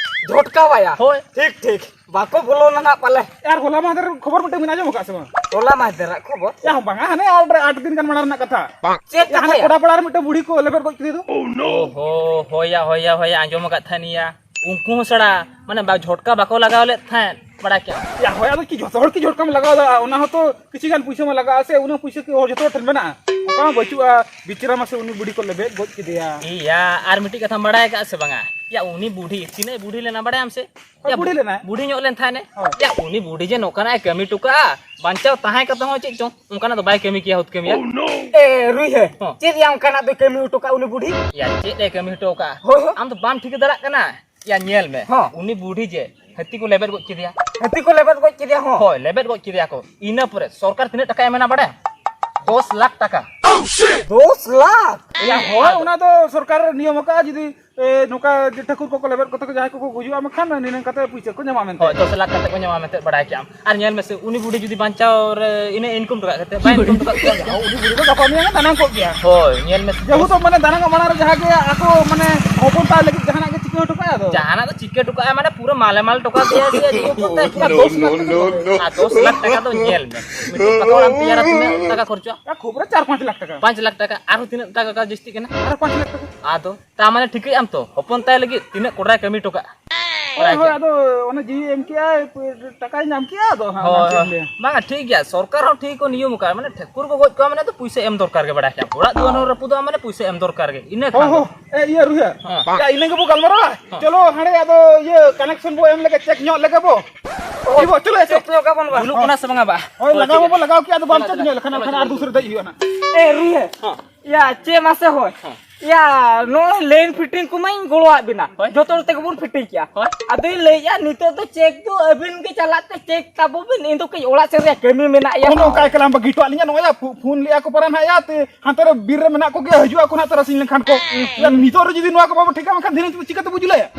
ᱡᱷᱚᱴᱠᱟᱣᱟᱭᱟ᱾ ᱦᱳᱭ᱾ ᱴᱷᱤᱠ, ᱴᱷᱤᱠ᱾ ᱵᱟᱠᱚ ᱵᱚᱞᱚᱱᱟ ᱱᱟᱦᱟᱜ ᱯᱟᱞᱮ᱾ ᱟᱨ ᱦᱚᱞᱟ ᱢᱟᱦᱫᱮᱨ ᱠᱷᱚᱵᱚᱨ ᱢᱤᱫᱴᱮᱱ ᱵᱤᱱ ᱟᱸᱡᱚᱢ ᱟᱠᱟᱫ ᱥᱮ ᱵᱟᱝ? ᱦᱚᱞᱟ ᱢᱟᱦᱫᱮᱨᱟᱜ ᱠᱷᱚᱵᱚᱨ? ᱭᱟ, ᱵᱟᱝᱟ, ᱦᱟᱱᱮ ᱟᱴ, ᱟᱴ ᱫᱤᱱ ᱜᱟᱱ ᱢᱟᱲᱟᱝ ᱨᱮᱱᱟᱜ ᱠᱟᱛᱷᱟ᱾ ᱪᱮᱫ ᱭᱟ, ᱦᱟᱱᱮ ᱠᱟᱛᱷᱟ ᱭᱟ? ᱠᱚᱲᱟ ᱯᱟᱲᱟ ᱨᱮ ᱢᱤᱫᱴᱮᱱ ᱵᱩᱲᱦᱤ ᱠᱚ ᱞᱮᱵᱮᱫ ᱜᱚᱡ ᱠᱮᱫᱮ ᱫᱚ᱾ ᱳ ᱦᱳ, ᱦᱳᱭᱟ, ᱦᱳᱭᱟ, ᱦᱳᱭᱟ, ᱟᱸᱡᱚᱢ ᱟᱠᱟᱫ ᱛᱟᱦᱮᱱ ᱭᱟ᱾ ᱩᱱᱠᱩ ᱦᱚᱸ ᱥᱮᱬᱟ, ᱢᱟᱱᱮ, ᱵᱟ-, ᱡᱷᱚᱴᱠᱟ ᱵᱟᱠᱚ ᱞᱟᱜᱟᱣ ᱞᱮᱫ ᱛᱟᱦᱮᱸᱫ, ᱵᱟᱲᱟᱭ ᱠᱮᱜᱼᱟᱢ? ᱭᱟ, ᱦᱳᱭ, ᱟᱫᱚ ᱪᱮᱫ ᱡᱷᱚᱛᱚ ᱦᱚᱲ ᱠᱤ ᱡᱷᱚᱴᱠᱟᱢ ᱞᱟᱜᱟᱣ ᱮᱫᱟ? ᱚᱱᱟ ᱦᱚᱸᱛᱚ ᱠᱤᱪᱷᱩ ᱜᱟᱱ ᱯᱩᱭᱥᱟᱹ ᱢᱟ ᱞᱟᱜᱟᱜᱼᱟ ᱥᱮ, ᱩᱱᱟᱹᱜ ᱯᱩᱭᱥᱟᱹ ᱠᱤ ᱦᱚᱲ ᱡᱷᱚᱛᱚ ᱦᱚᱲ ᱴᱷᱮᱱ ᱢᱮᱱᱟᱜᱼᱟ? ᱚᱱᱠᱟ ᱢᱟ ᱵᱟᱹᱪᱩᱜᱼᱟ᱾ ᱵᱤᱪᱟᱹᱨᱟ ᱢᱟᱥᱮ, ᱩᱱᱤ ᱵᱩᱲᱦᱤ ᱠᱚ ᱞᱮᱵᱮᱫ ᱜᱚᱡ ᱠᱮᱫᱮᱭᱟ᱾ ᱤᱭᱟ, ᱟᱨ ᱢᱤᱫᱴᱤᱡ ᱠᱟᱛᱷᱟᱢ ᱵᱟᱲᱟᱭ ᱟᱠᱟᱫᱼᱟ ᱥᱮ ᱵᱟᱝᱟ? ᱭᱟ, ᱩᱱᱤ ᱵᱩᱲᱦᱤ ᱛᱤᱱᱟᱹᱜ ᱵᱩᱲᱦᱤ ᱞᱮᱱᱟ ᱵᱟᱲᱟᱭᱟᱢ ᱥᱮ? ᱦᱳᱭ, ᱭᱟ, ᱵᱩᱲᱦᱤ ᱞᱮᱱᱟᱭ᱾ ᱵᱩᱲᱦᱤ ᱧᱚᱜ ᱞᱮᱱ ᱛᱟᱦᱮᱱᱮ᱾ ᱦᱳᱭ᱾ ᱭᱟ, ᱩᱱᱤ ᱵᱩᱲᱦᱤ ᱡᱮ ᱱᱚᱝᱠᱟᱱᱟᱜ ᱮ ᱠᱟᱹᱢᱤ ᱦᱚᱴᱚ ᱠᱟᱜᱼᱟ, ᱵᱟᱧᱪᱟᱣ ᱛᱟᱦᱮᱸ ᱠᱟᱛᱮ ᱦᱚᱸ ᱪᱮᱫ ᱪᱚᱝ ᱚᱱᱠᱟᱱᱟᱜ ᱫᱚ ᱵᱟᱭ ᱠᱟᱹᱢᱤ ᱠᱮᱭᱟ, ᱦᱩᱛ ᱠᱟᱹᱢᱤᱭᱟ᱾ ᱮ, ᱨᱩᱭ ᱦᱮ, ᱦᱚᱸ᱾ ᱪᱮᱫ ᱭᱟ ᱚᱱᱠᱟᱱᱟᱜ ᱫᱚᱭ ᱠᱟᱹᱢᱤ ᱦᱚᱴᱚ ᱠᱟᱜᱼᱟ ᱩᱱᱤ ᱵᱩᱲᱦᱤ? ᱭᱟ, ᱪᱮᱫ ᱮ ᱠᱟᱹᱢᱤ ᱦᱚᱴᱚ ᱠᱟᱜᱼᱟ? ᱦᱳᱭ, ᱦᱳᱭ᱾ ᱟᱢ ᱫᱚ ᱵᱟᱢ ᱴᱷᱤᱠᱟᱹ ᱫᱟᱲᱮᱭᱟᱜ ᱠᱟᱱᱟ? ᱭᱟ, ᱧᱮᱞ ᱢᱮ᱾ ᱦᱚᱸ᱾ ᱩᱱᱤ ᱵᱩᱲᱦᱤ ᱡᱮ ᱦᱟᱹᱛᱤ ᱠᱚ ᱞᱮᱵᱮᱫ ᱜᱚᱡ ᱠᱮᱫᱮᱭᱟ᱾ ᱦᱟᱹᱛᱤ ᱠᱚ ᱞᱮᱵᱮᱫ ᱜᱚᱡ ᱠᱮᱫᱮᱭᱟ, ᱦᱚᱸ᱾ ᱦᱳᱭ, ᱞᱮᱵᱮᱫ ᱜᱚᱡ ᱠᱮᱫᱮᱭᱟ ᱠᱚ᱾ ᱤᱱᱟᱹ ᱯᱚᱨᱮ ᱥᱚᱨᱠᱟᱨ ᱛᱤᱱᱟᱹᱜ ᱴᱟᱠᱟᱭ ᱮᱢᱮᱱᱟ ᱵᱟᱲᱟᱭᱟᱢ? ᱫᱚᱥ ᱞᱟᱠᱷ ᱴᱟᱠᱟ᱾ ᱫᱚᱥ ᱞᱟᱠᱷ? ᱭᱟ, ᱦᱳᱭ, ᱟᱫᱚ ᱚᱱᱟ ᱫᱚ ᱥᱚᱨᱠᱟᱨ ᱱᱤᱭᱚᱢ ᱟᱠᱟᱫᱼᱟ, ᱡᱩᱫᱤ, ᱮ, ᱱᱚᱝᱠᱟ ᱡᱮ ᱴᱷᱟᱹᱠᱩᱨ ᱠᱚᱠᱚ ᱞᱮᱵᱮᱫ ᱠᱚᱛᱮ ᱠᱚ ᱡᱟᱦᱟᱸᱭ ᱠᱚᱠᱚ ᱜᱩᱡᱩᱜᱼᱟ, ᱢᱮᱱᱠᱷᱟᱱ ᱱᱤᱱᱟᱹᱝ ᱠᱟᱛᱮ ᱯᱩᱭᱥᱟᱹ ᱠᱚ ᱧᱟᱢᱟ ᱢᱮᱱᱛᱮ᱾ ᱦᱳᱭ, ᱫᱚᱥ ᱞᱟᱠᱷ ᱠᱟᱛᱮ ᱠᱚ ᱧᱟᱢᱟ ᱢᱮᱱᱛᱮ ᱵᱟᱲᱟᱭ ᱠᱮᱜᱼᱟᱢ᱾ ᱟᱨ ᱧᱮᱞ ᱢᱮᱥᱮ, ᱩᱱᱤ ᱵᱩᱰᱷᱤ ᱡᱩᱫᱤ ᱵᱟᱧᱪᱟᱣ ᱨᱮ ᱤᱱᱟᱹ ᱤᱱᱠᱟᱢ ᱦᱚᱴᱚ ᱠᱟᱜ ᱠᱟᱛᱮ, ᱵᱟᱭ ᱤᱱᱠᱟᱢ ᱦᱚᱴᱚ ᱠᱟᱜ ᱠᱮᱭᱟ᱾ ᱩᱱᱤ ᱵᱩᱰᱷᱤ ᱫᱚ ᱜᱟᱯᱟ ᱢᱮᱭᱟᱝ ᱮ ᱫᱟᱱᱟᱝ ᱠᱚᱜ ᱜᱮᱭᱟ᱾ ᱦᱳᱭ, ᱧᱮᱞ ᱢᱮᱥᱮ᱾ ᱡᱮᱦᱮᱛᱩ ᱢᱟᱱᱮ ᱫᱟᱱᱟᱝ ᱢᱟᱲᱟᱝ ᱨᱮ ᱡᱟᱦᱟᱸ ᱜᱮ ᱟᱠᱚ ᱢᱟᱱᱮ ᱦᱚᱯᱚᱱ ᱛᱟᱭ ᱞᱟᱹᱜᱤᱫ ᱡᱟᱦᱟᱱᱟᱜ ᱜᱮ ᱪᱤᱠᱟᱹ ᱦᱚᱴᱚ ᱠᱟᱜᱼᱟ ᱟᱫᱚ᱾ ᱡᱟᱦᱟᱱᱟᱜ ᱫᱚ ᱪᱤᱠᱟᱹ ᱦᱚᱴᱚ ᱠᱟᱜᱼᱟ, ᱢᱟᱱᱮ ᱯᱩᱨᱟᱹ ᱢᱟᱞᱮ ᱢᱟᱞ ᱦᱚᱴᱚ ᱠᱟᱜ ᱫᱮᱭᱟ ᱡᱮ ᱤᱭᱟᱹ ᱠᱚᱛᱮ ᱯᱩᱨᱟᱹ ᱫᱚᱥ ᱞᱟᱠᱷ ᱴᱟᱠᱟ ᱫᱚ᱾ ᱟᱨ ᱫᱚᱥ ᱞᱟᱠᱷ ᱴᱟᱠᱟ ᱫᱚ ᱧᱮᱞ ᱢᱮ, ᱢᱤᱫᱴᱮᱱ ᱯᱟᱛᱲᱟᱢ ᱛᱮᱭᱟᱨᱟ, ᱛᱤᱱᱟᱹᱜ ᱴᱟᱠᱟ ᱠᱷᱚᱨᱪᱟ? ᱟᱨ ᱠᱷᱩᱵ ᱨᱮ ᱪᱟᱨ ᱯᱟᱸᱪ ᱞᱟᱠᱷ ᱴᱟᱠᱟ᱾ ᱯᱟᱸᱪ ᱞᱟᱠᱷ ᱴᱟᱠᱟ, ᱟᱨᱦᱚᱸ ᱛᱤᱱᱟᱹᱜ ᱴᱟᱠᱟ ᱡᱟᱹᱥᱛᱤᱜ ᱠᱟᱱᱟ? ᱟᱨᱦᱚᱸ ᱯᱟᱸᱪ ᱞᱟᱠᱷ ᱴᱟᱠᱟ᱾ ᱟᱫᱚ ᱛᱟᱨ ᱢᱟᱱᱮ ᱴᱷᱤᱠᱟᱹᱭᱮᱫ ᱟᱢ ᱛᱚ, ᱦᱚᱯᱚᱱ ᱛᱟᱭ ᱞᱟᱹᱜᱤᱫ ᱛᱤᱱᱟᱹᱜ ᱠᱚᱰᱟᱭ ᱠᱟᱹᱢᱤ ᱦᱚᱴᱚ ᱠᱟᱜᱼᱟ᱾ ᱦᱳᱭ, ᱦᱳᱭ, ᱟᱫᱚ ᱚᱱᱮ ᱡᱤᱣᱤ ᱮᱢ ᱠᱮᱜᱼᱟᱭ, ᱴᱟᱠᱟᱭ ᱧᱟᱢ ᱠᱮᱜᱼᱟ, ᱟᱫᱚ ᱦᱟᱸᱜ ᱦᱳᱭ, ᱚᱱᱟ ᱪᱮᱫ ᱮᱢ ᱦᱳᱭ᱾ ᱞᱟᱹᱭᱟ? ᱵᱟᱝᱟ, ᱴᱷᱤᱠ ᱜᱮᱭᱟ, ᱥᱚᱨᱠᱟᱨ ᱦᱚᱸ ᱴᱷᱤᱠ ᱠᱚ ᱱᱤᱭᱚᱢ ᱟᱠᱟᱫᱼᱟ, ᱢᱟᱱᱮ ᱴᱷᱟᱹᱠᱩᱨ ᱠᱚ ᱜᱚᱡ ᱠᱚᱣᱟ, ᱢᱟᱱᱮ ᱫᱚ ᱯᱩᱭᱥᱟᱹ ᱮᱢ ᱫᱚᱨᱠᱟᱨ ᱜᱮ, ᱵᱟᱲᱟᱭ ᱠᱮᱜᱼᱟᱢ, ᱚᱲᱟᱜ ᱫᱩᱣᱟᱹᱨ ᱦᱚᱸ ᱨᱟᱹᱯᱩᱫᱚᱜᱼᱟ, ᱢᱟᱱᱮ ᱯᱩᱭᱥᱟᱹ ᱮᱢ ᱫᱚᱨᱠᱟᱨ ᱜᱮ, ᱤᱱᱟᱹ ᱦᱚᱸ, ᱠᱷᱟᱱ ᱫᱚ᱾ ᱦᱚᱸ, ᱮ, ᱤᱭᱟᱹ ᱨᱩᱭᱦᱟᱹ, ᱦᱚᱸ᱾ ᱭᱟ, ᱤᱱᱟᱹ ᱜᱮᱵᱚ ᱜᱟᱞᱢᱟᱨᱟᱣᱟ᱾ ᱦᱚᱸ᱾ ᱪᱚᱞᱚ, ᱦᱟᱸᱰᱮ ᱟᱫᱚ ᱤᱭᱟᱹ connection ᱵᱚ ᱮᱢ ᱞᱮᱜᱮ, check ᱧᱚᱜ ᱞᱮᱜᱮ ᱵᱚ᱾ ᱦᱳᱭ ᱵᱚ, ᱪᱚᱞᱚ, ᱪᱚᱞᱚ᱾ Check ᱧᱚᱜ ᱠᱟᱵᱚᱱ ᱵᱟ᱾ ᱵᱩᱞᱩᱜ ᱠᱟᱱᱟ ᱥᱮ ᱵᱟᱝᱟ ᱵᱟ? ᱦᱳᱭ, ᱦᱳᱭ, ᱞᱟᱜᱟᱣ ᱴᱷᱤᱠ ᱢᱟᱵᱚ ᱜᱮᱭᱟ᱾ ᱞᱟᱜᱟᱣ ᱠᱮᱜᱼᱟ, ᱟᱫᱚ ᱵᱟᱢ ᱪᱚᱞᱚ, check ᱪᱚᱞᱚ, ᱧᱚᱜ ᱞᱮᱠᱷᱟᱱ ᱪᱚᱞᱚ, ᱟᱨᱠᱷᱟᱱ ᱪᱚᱞᱚ᱾ ᱟᱨ ᱫᱩᱥᱨᱟᱹ ᱫᱮᱡ ᱦᱩᱭᱩᱜᱼᱟ ᱱᱟᱜ᱾ ᱮ, ᱨᱩᱭᱦᱟᱹ᱾ ᱦᱚᱸ᱾ ᱭᱟ, ᱪᱮᱫ ᱢᱟᱥᱮ ᱦᱳᱭ? ᱦᱚᱸ᱾ ᱭᱟ, ᱱᱚᱜᱼᱚᱭ line fitting ᱠᱚᱢᱟᱧ ᱜᱚᱲᱚᱣᱟᱜ ᱵᱤᱱᱟ᱾ ᱦᱳᱭ᱾ ᱡᱚᱛᱚ ᱦᱚᱲ ᱛᱮᱜᱮ ᱵᱚᱱ fitting ᱠᱮᱜᱼᱟ᱾ ᱦᱳᱭ᱾ ᱟᱫᱚᱧ ᱞᱟᱹᱭᱮᱜᱼᱟ, ᱱᱤᱛᱚᱜ ᱫᱚ check ᱫᱚ ᱟᱹᱵᱤᱱ ᱜᱮ ᱪᱟᱞᱟᱜ ᱛᱮ check ᱛᱟᱵᱚ ᱵᱤᱱ, ᱤᱧ ᱫᱚ ᱠᱟᱹᱡ ᱚᱲᱟᱜ ᱥᱮᱱ ᱨᱮᱭᱟᱜ ᱠᱟᱹᱢᱤ ᱢᱮᱱᱟᱜ ᱭᱟ᱾ ᱚᱱᱮ ᱚᱱᱠᱟ ᱮᱠᱞᱟ ᱵᱟᱹᱜᱤ ᱦᱚᱴᱚᱣᱟᱜ ᱞᱤᱧᱟ, ᱱᱚᱜᱼᱚᱭ ᱭᱟ, ᱯᱷᱳ-, ᱯᱷᱳᱱ ᱞᱮᱜᱼᱟ ᱠᱚ ᱯᱟᱨᱟ ᱱᱟᱦᱟᱜ ᱭᱟ, ᱛᱮ ᱦᱟᱱᱛᱮ ᱨᱮ ᱵᱤᱨ ᱨᱮ ᱢᱮᱱᱟᱜ ᱠᱚᱜᱮᱭᱟ, ᱦᱤᱡᱩᱜ ᱟᱠᱚ ᱱᱟᱦᱟᱜ ᱛᱟᱨᱟᱥᱤᱧ ᱞᱮᱱᱠᱷᱟᱱ ᱠᱚ᱾ ᱭᱟ, ᱱᱤᱛᱚᱜ ᱨᱮ ᱡᱩᱫᱤ ᱱᱚᱣᱟ ᱠᱚ ᱵᱟᱵᱚ ᱴᱷᱤᱠᱟ, ᱢᱮᱱᱠᱷᱟᱱ ᱫᱷᱤᱱᱟᱹᱝ ᱪᱤᱠᱟᱹ ᱛᱮᱵᱚ ᱡᱩᱞᱟᱭᱟ?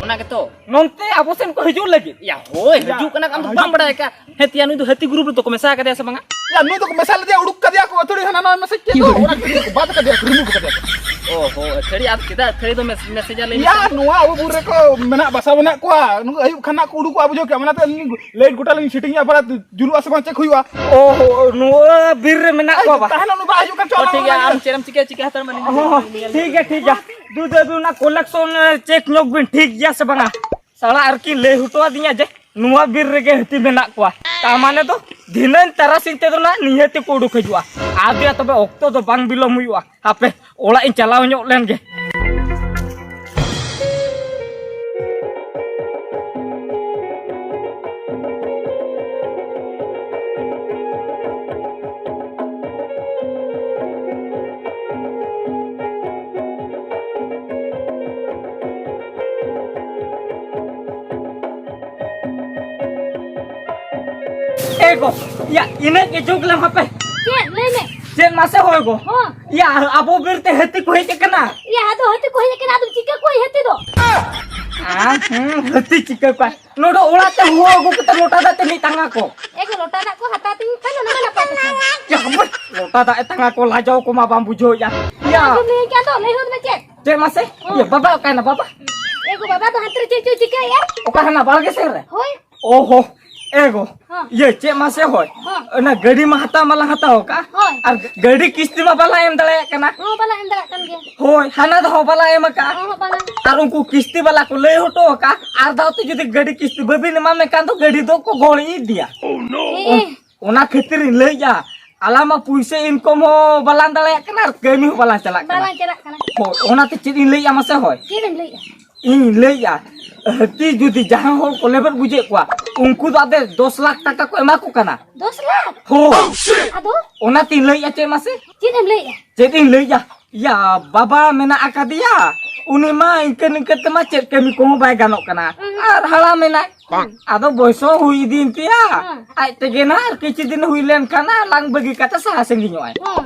ᱚᱱᱟ ᱜᱮᱛᱚ᱾ ᱱᱚᱱᱛᱮ ᱟᱵᱚ ᱥᱮᱱ ᱠᱚ ᱦᱤᱡᱩᱜ ᱞᱟᱹᱜᱤᱫ᱾ ᱭᱟ, ᱦᱳᱭ, ᱭᱟ, ᱦᱤᱡᱩᱜ ᱠᱟᱱᱟ ᱠᱚ, ᱟᱢ ᱫᱚ ᱦᱤᱡᱩᱜ ᱵᱟᱢ ᱵᱟᱲᱟᱭ ᱠᱟᱜᱼᱟ? ᱦᱮᱸ, ᱛᱮᱭᱟ, ᱱᱩᱭ ᱫᱚ ᱦᱟᱹᱛᱤ group ᱨᱮᱫᱚ ᱠᱚ ᱢᱮᱥᱟ ᱠᱟᱫᱮᱭᱟ ᱥᱮ ᱵᱟᱝᱟ? ᱭᱟ, ᱱᱩᱭ ᱫᱚᱠᱚ ᱢᱮᱥᱟ ᱞᱮᱫᱮᱭᱟ, ᱩᱰᱩᱠ ᱠᱟᱫᱮᱭᱟ ᱠᱚ ᱟᱹᱛᱷᱟᱹᱲᱤ ᱦᱟᱱᱟ ᱱᱟᱣᱟ message ᱪᱮᱫ ᱫᱚ, ᱚᱲᱟᱜ ᱠᱷᱚᱱ ᱠᱚ ᱵᱟᱫ ᱠᱟᱫᱮᱭᱟ, remove ᱠᱟᱫᱮᱭᱟ ᱠᱚ᱾ ᱚ ᱦᱚ, ᱟᱹᱛᱷᱟᱹᱲᱤ ᱟᱨ ᱪᱮᱫᱟᱜ ᱟᱹᱛᱷᱟᱹᱲᱤ ᱫᱚ mess-, message ᱟᱞᱮ ᱭᱟ, ᱢᱮᱥᱮ? ᱱᱚᱣᱟ ᱟᱵᱚ ᱵᱩᱨᱩ ᱨᱮᱠᱚ ᱢᱮᱱᱟᱜ, ᱵᱟᱥᱟ ᱢᱮᱱᱟᱜ ᱠᱚᱣᱟ, ᱱᱩᱠᱩ ᱟᱹᱭᱩᱵ ᱠᱷᱟᱱ ᱱᱟᱜ ᱠᱚ ᱩᱰᱩᱠᱚᱜᱼᱟ, ᱵᱩᱡᱷᱟᱹᱣ ᱠᱮᱜᱼᱟᱢ, ᱚᱱᱟᱛᱮ ᱟᱹᱞᱤᱧ light ᱜᱚᱴᱟ ᱞᱤᱧ setting ᱮᱜᱼᱟ, ᱯᱟᱞᱮ ᱡᱩᱞᱩᱜᱼᱟ ᱥᱮ ᱵᱟᱝ check ᱦᱩᱭᱩᱜᱼᱟ᱾ ᱚ ᱦᱚ, ᱱᱚᱣᱟ ᱵᱤᱨ ᱨᱮ ᱢᱮᱱᱟᱜ ᱠᱚᱣᱟ ᱵᱟ? ᱛᱟᱦᱮᱱᱟ, ᱩᱱᱤ ᱵᱟᱭ ᱦᱤᱡᱩᱜ ᱠᱟᱱ ᱪᱚ, ᱚ, ᱚᱱᱟ ᱴᱷᱤᱠ ᱜᱮᱭᱟ, ᱚᱱᱟ ᱟᱢ ᱪᱮᱫ ᱮᱢ ᱪᱤᱠᱟᱹᱭᱟ, ᱪᱤᱠᱟᱹ ᱦᱟᱛᱟᱲ ᱢᱮ, ᱟᱹᱞᱤᱧ ᱦᱚᱸ, ᱦᱚᱸ, ᱧᱮᱞ ᱴᱷᱤᱠ ᱜᱮᱭᱟ, ᱴᱷᱤᱠ ᱜᱮᱭᱟ᱾ ᱫᱩ, ᱫᱩ, ᱫᱩ, ᱚᱱᱟ collection, check ᱧᱚᱜ ᱵᱤᱱ, ᱴᱷᱤᱠ ᱜᱮᱭᱟ ᱥᱮ ᱵᱟᱝᱟ? ᱥᱟᱞᱟ ᱟᱨᱠᱤ ᱞᱟᱹᱭ ᱦᱚᱴᱚ ᱟᱹᱫᱤᱧᱟ ᱡᱮ ᱱᱚᱣᱟ ᱵᱤᱨ ᱨᱮᱜᱮ ᱦᱟᱹᱛᱤ ᱢᱮᱱᱟᱜ ᱠᱚᱣᱟ᱾ ᱛᱟᱨ ᱢᱟᱱᱮ ᱫᱚ ᱫᱷᱤᱱᱟᱹᱝ ᱛᱟᱨᱟᱥᱤᱧ ᱛᱮᱫᱚ ᱱᱟᱜ ᱱᱤᱦᱟᱹᱛᱤ ᱠᱚ ᱩᱰᱩᱠ ᱦᱤᱡᱩᱜᱼᱟ᱾ ᱟᱫᱚ ᱭᱟ ᱛᱚᱵᱮ ᱚᱠᱛᱚ ᱫᱚ ᱵᱟᱝ ᱵᱤᱞᱚᱢ ᱦᱩᱭᱩᱜᱼᱟ᱾ ᱦᱟᱯᱮ ᱚᱲᱟᱜ ᱤᱧ ᱪᱟᱞᱟᱣ ᱧᱚᱜ ᱞᱮᱱ ᱜᱮ᱾ ᱮ ᱜᱚ, ᱭᱟ, ᱤᱱᱟᱹᱜ ᱜᱮ ᱡᱩᱜᱽ ᱞᱮᱢ ᱦᱟᱯᱮ᱾ ᱪᱮᱫ? ᱞᱟᱹᱭ ᱢᱮ᱾ ᱪᱮᱫ ᱢᱟᱥᱮ ᱦᱳᱭ ᱜᱚ? ᱦᱚᱸ᱾ ᱭᱟ, ᱟᱵᱚ ᱵᱤᱨ ᱛᱮ ᱦᱟᱹᱛᱤ ᱠᱚ ᱦᱮᱡ ᱟᱠᱟᱱᱟ᱾ ᱭᱟ, ᱟᱫᱚ ᱦᱟᱹᱛᱤ ᱠᱚ ᱦᱮᱡ ᱟᱠᱟᱱᱟ, ᱟᱫᱚᱢ ᱪᱤᱠᱟᱹ ᱠᱚᱣᱟ ᱦᱟᱹᱛᱤ ᱫᱚ? ᱟᱨ, ᱦᱩᱸ, ᱦᱟᱹᱛᱤ ᱪᱤᱠᱟᱹ ᱠᱚᱣᱟ? ᱱᱚᱰᱮ ᱚᱲᱟᱜ ᱛᱮ ᱦᱚᱦᱚ ᱟᱹᱜᱩ ᱠᱟᱛᱮ ᱞᱚᱴᱟ ᱫᱟᱜ ᱛᱮ ᱢᱤᱫ ᱴᱟᱝᱟ ᱠᱚ᱾ ᱮ ᱜᱚ, ᱞᱚᱴᱟ ᱫᱟᱜ ᱠᱚ ᱦᱟᱛᱟᱣ ᱛᱤᱧ ᱠᱷᱟᱱ ᱚᱱᱟ ᱫᱚ ᱱᱟᱯᱟᱭ ᱠᱟᱛᱷᱟ᱾ ᱭᱟ, ᱦᱟᱯᱮ, ᱞᱚᱴᱟ ᱫᱟᱜ ᱮ ᱛᱟᱝᱟ ᱠᱚ, ᱞᱟᱡᱟᱣ ᱠᱚ ᱢᱟ ᱵᱟᱢ ᱵᱩᱡᱷᱟᱹᱣᱮᱫᱼᱟ᱾ ᱭᱟ᱾ ᱟᱫᱚᱢ ᱞᱟᱹᱭ ᱠᱷᱟᱱ ᱫᱚ ᱞᱟᱹᱭ ᱦᱚᱫ ᱢᱮ ᱪᱮᱫ? ᱪᱮᱫ ᱢᱟᱥᱮ? ᱦᱚᱸ᱾ ᱭᱟ, ᱵᱟᱵᱟ ᱚᱠᱟᱭᱮᱱᱟ ᱵᱟᱵᱟ? ᱜᱚ ᱵᱟᱵᱟ ᱫᱚ ᱦᱟᱱᱛᱮ ᱨᱮ ᱪᱮᱫ ᱪᱚᱭ ᱪᱤᱠᱟᱹᱭᱮᱫᱼᱟ? ᱚᱠᱟ ᱦᱟᱱᱟ ᱵᱟᱲᱜᱮ ᱥᱮᱫ ᱨᱮ? ᱦᱳᱭ᱾ ᱚᱦᱚ, ᱮ ᱜᱚ᱾ ᱦᱚᱸ᱾ ᱤᱭᱟᱹ, ᱪᱮᱫ ᱢᱟᱥᱮ ᱦᱳᱭ? ᱦᱚᱸ᱾ ᱚᱱᱟ ᱜᱟᱹᱰᱤ ᱢᱟ ᱦᱟᱛᱟᱣ ᱢᱟᱞᱟᱝ ᱦᱟᱛᱟᱣ ᱟᱠᱟᱫ᱾ ᱦᱳᱭ᱾ ᱟᱨ ᱜᱟᱹᱰᱤ ᱠᱤᱥᱛᱤ ᱢᱟ ᱵᱟᱞᱟᱝ ᱮᱢ ᱫᱟᱲᱮᱭᱟᱜ ᱠᱟᱱᱟ᱾ ᱦᱚᱸ, ᱵᱟᱞᱟᱝ ᱮᱢ ᱫᱟᱲᱮᱭᱟᱜ ᱠᱟᱱ ᱜᱮᱭᱟ᱾ ᱦᱳᱭ, ᱦᱟᱱᱟ ᱫᱷᱟᱣ ᱦᱚᱸ ᱵᱟᱞᱟᱝ ᱮᱢ ᱟᱠᱟᱫᱼᱟ᱾ ᱦᱚᱸ, ᱦᱚᱸ, ᱵᱟᱞᱟᱝ᱾ ᱟᱨ ᱩᱱᱠᱩ ᱠᱤᱥᱛᱤ ᱵᱟᱞᱟ ᱠᱚ ᱞᱟᱹᱭ ᱦᱚᱴᱚ ᱟᱠᱟᱫᱼᱟ, ᱟᱨ ᱫᱷᱟᱣ ᱛᱮ ᱡᱩᱫᱤ ᱜᱟᱹᱰᱤ ᱠᱤᱥᱛᱤ ᱵᱟᱹᱵᱤᱱ ᱮᱢᱟ ᱢᱮᱱᱠᱷᱟᱱ ᱫᱚ ᱜᱟᱹᱰᱤ ᱫᱚ ᱠᱚ ᱜᱚᱦᱚᱲ ᱤᱫᱤᱭᱟ᱾ ᱮ, ᱚᱱ-, ᱮ᱾ ᱚᱱᱟ ᱠᱷᱟᱹᱛᱤᱨ ᱤᱧ ᱞᱟᱹᱭᱮᱫᱼᱟ, ᱟᱞᱟᱝ ᱢᱟ ᱯᱩᱭᱥᱟᱹ ᱤᱱᱠᱚᱢ ᱦᱚᱸ ᱵᱟᱞᱟᱝ ᱫᱟᱲᱮᱭᱟᱜ ᱠᱟᱱᱟ ᱟᱨ ᱠᱟᱹᱢᱤ ᱦᱚᱸ ᱵᱟᱞᱟᱝ ᱪᱟᱞᱟᱜ ᱠᱟᱱᱟ᱾ ᱵᱟᱞᱟᱝ ᱪᱟᱞᱟᱜ ᱠᱟᱱᱟ᱾ ᱦᱳᱭ, ᱚᱱᱟᱛᱮ ᱪᱮᱫ ᱤᱧ ᱞᱟᱹᱭᱮᱫᱼᱟ ᱢᱟᱥᱮ ᱦᱳᱭ? ᱪᱮᱫ ᱮᱢ ᱞᱟᱹᱭᱮᱫᱼᱟ? ᱤᱧ ᱞᱟᱹᱭᱮᱫᱼᱟ, ᱦᱟᱹᱛᱤ ᱡᱩᱫᱤ ᱡᱟᱦᱟᱸ ᱦᱚᱲ ᱠᱚ ᱞᱮᱵᱮᱫ ᱵᱩᱡᱷᱟᱹᱣᱮᱫ ᱠᱚᱣᱟ, ᱩᱱᱠᱩ ᱫᱚ ᱟᱫᱮ ᱫᱚᱥ ᱞᱟᱠᱷ ᱴᱟᱠᱟ ᱠᱚ ᱮᱢᱟ ᱠᱚ ᱠᱟᱱᱟ᱾ ᱫᱚᱥ ᱞᱟᱠᱷ? ᱦᱳᱭ᱾ ᱟᱫᱚ? ᱚᱱᱟᱛᱤᱧ ᱞᱟᱹᱭᱮᱫᱼᱟ ᱪᱮᱫ ᱢᱟᱥᱮ? ᱪᱮᱫ ᱮᱢ ᱞᱟᱹᱭᱮᱫᱼᱟ? ᱪᱮᱫ ᱤᱧ ᱞᱟᱹᱭᱮᱫᱼᱟ? ᱭᱟ, ᱵᱟᱵᱟ ᱢᱮᱱᱟᱜ ᱟᱠᱟᱫᱮᱭᱟ, ᱩᱱᱤ ᱢᱟ ᱤᱱᱠᱟᱹ ᱱᱤᱱᱠᱟᱹ ᱛᱮᱢᱟ ᱪᱮᱫ ᱠᱟᱹᱢᱤ ᱠᱚᱦᱚᱸ ᱵᱟᱭ ᱜᱟᱱᱚᱜ ᱠᱟᱱᱟ᱾ ᱦᱩᱸ᱾ ᱟᱨ ᱦᱟᱲᱟᱢ ᱮᱱᱟᱭ᱾ ᱵᱟᱝ᱾ ᱟᱫᱚ ᱵᱚᱭᱥ ᱦᱚᱸ ᱦᱩᱭ ᱤᱫᱤᱭᱮᱱ ᱛᱟᱭᱟ᱾ ᱦᱮᱸ᱾ ᱟᱡ ᱛᱮᱜᱮ ᱱᱟᱦᱟᱜ ᱟᱨ ᱠᱤᱪᱷᱩ ᱫᱤᱱ ᱦᱩᱭ ᱞᱮᱱᱠᱷᱟᱱ ᱱᱟᱦᱟᱜ ᱟᱞᱟᱝ ᱵᱟᱹᱜᱤ ᱠᱟᱛᱮ ᱥᱟᱦᱟ ᱥᱟᱺᱜᱤᱧᱚᱜᱼᱟᱭ᱾ ᱦᱮᱸ᱾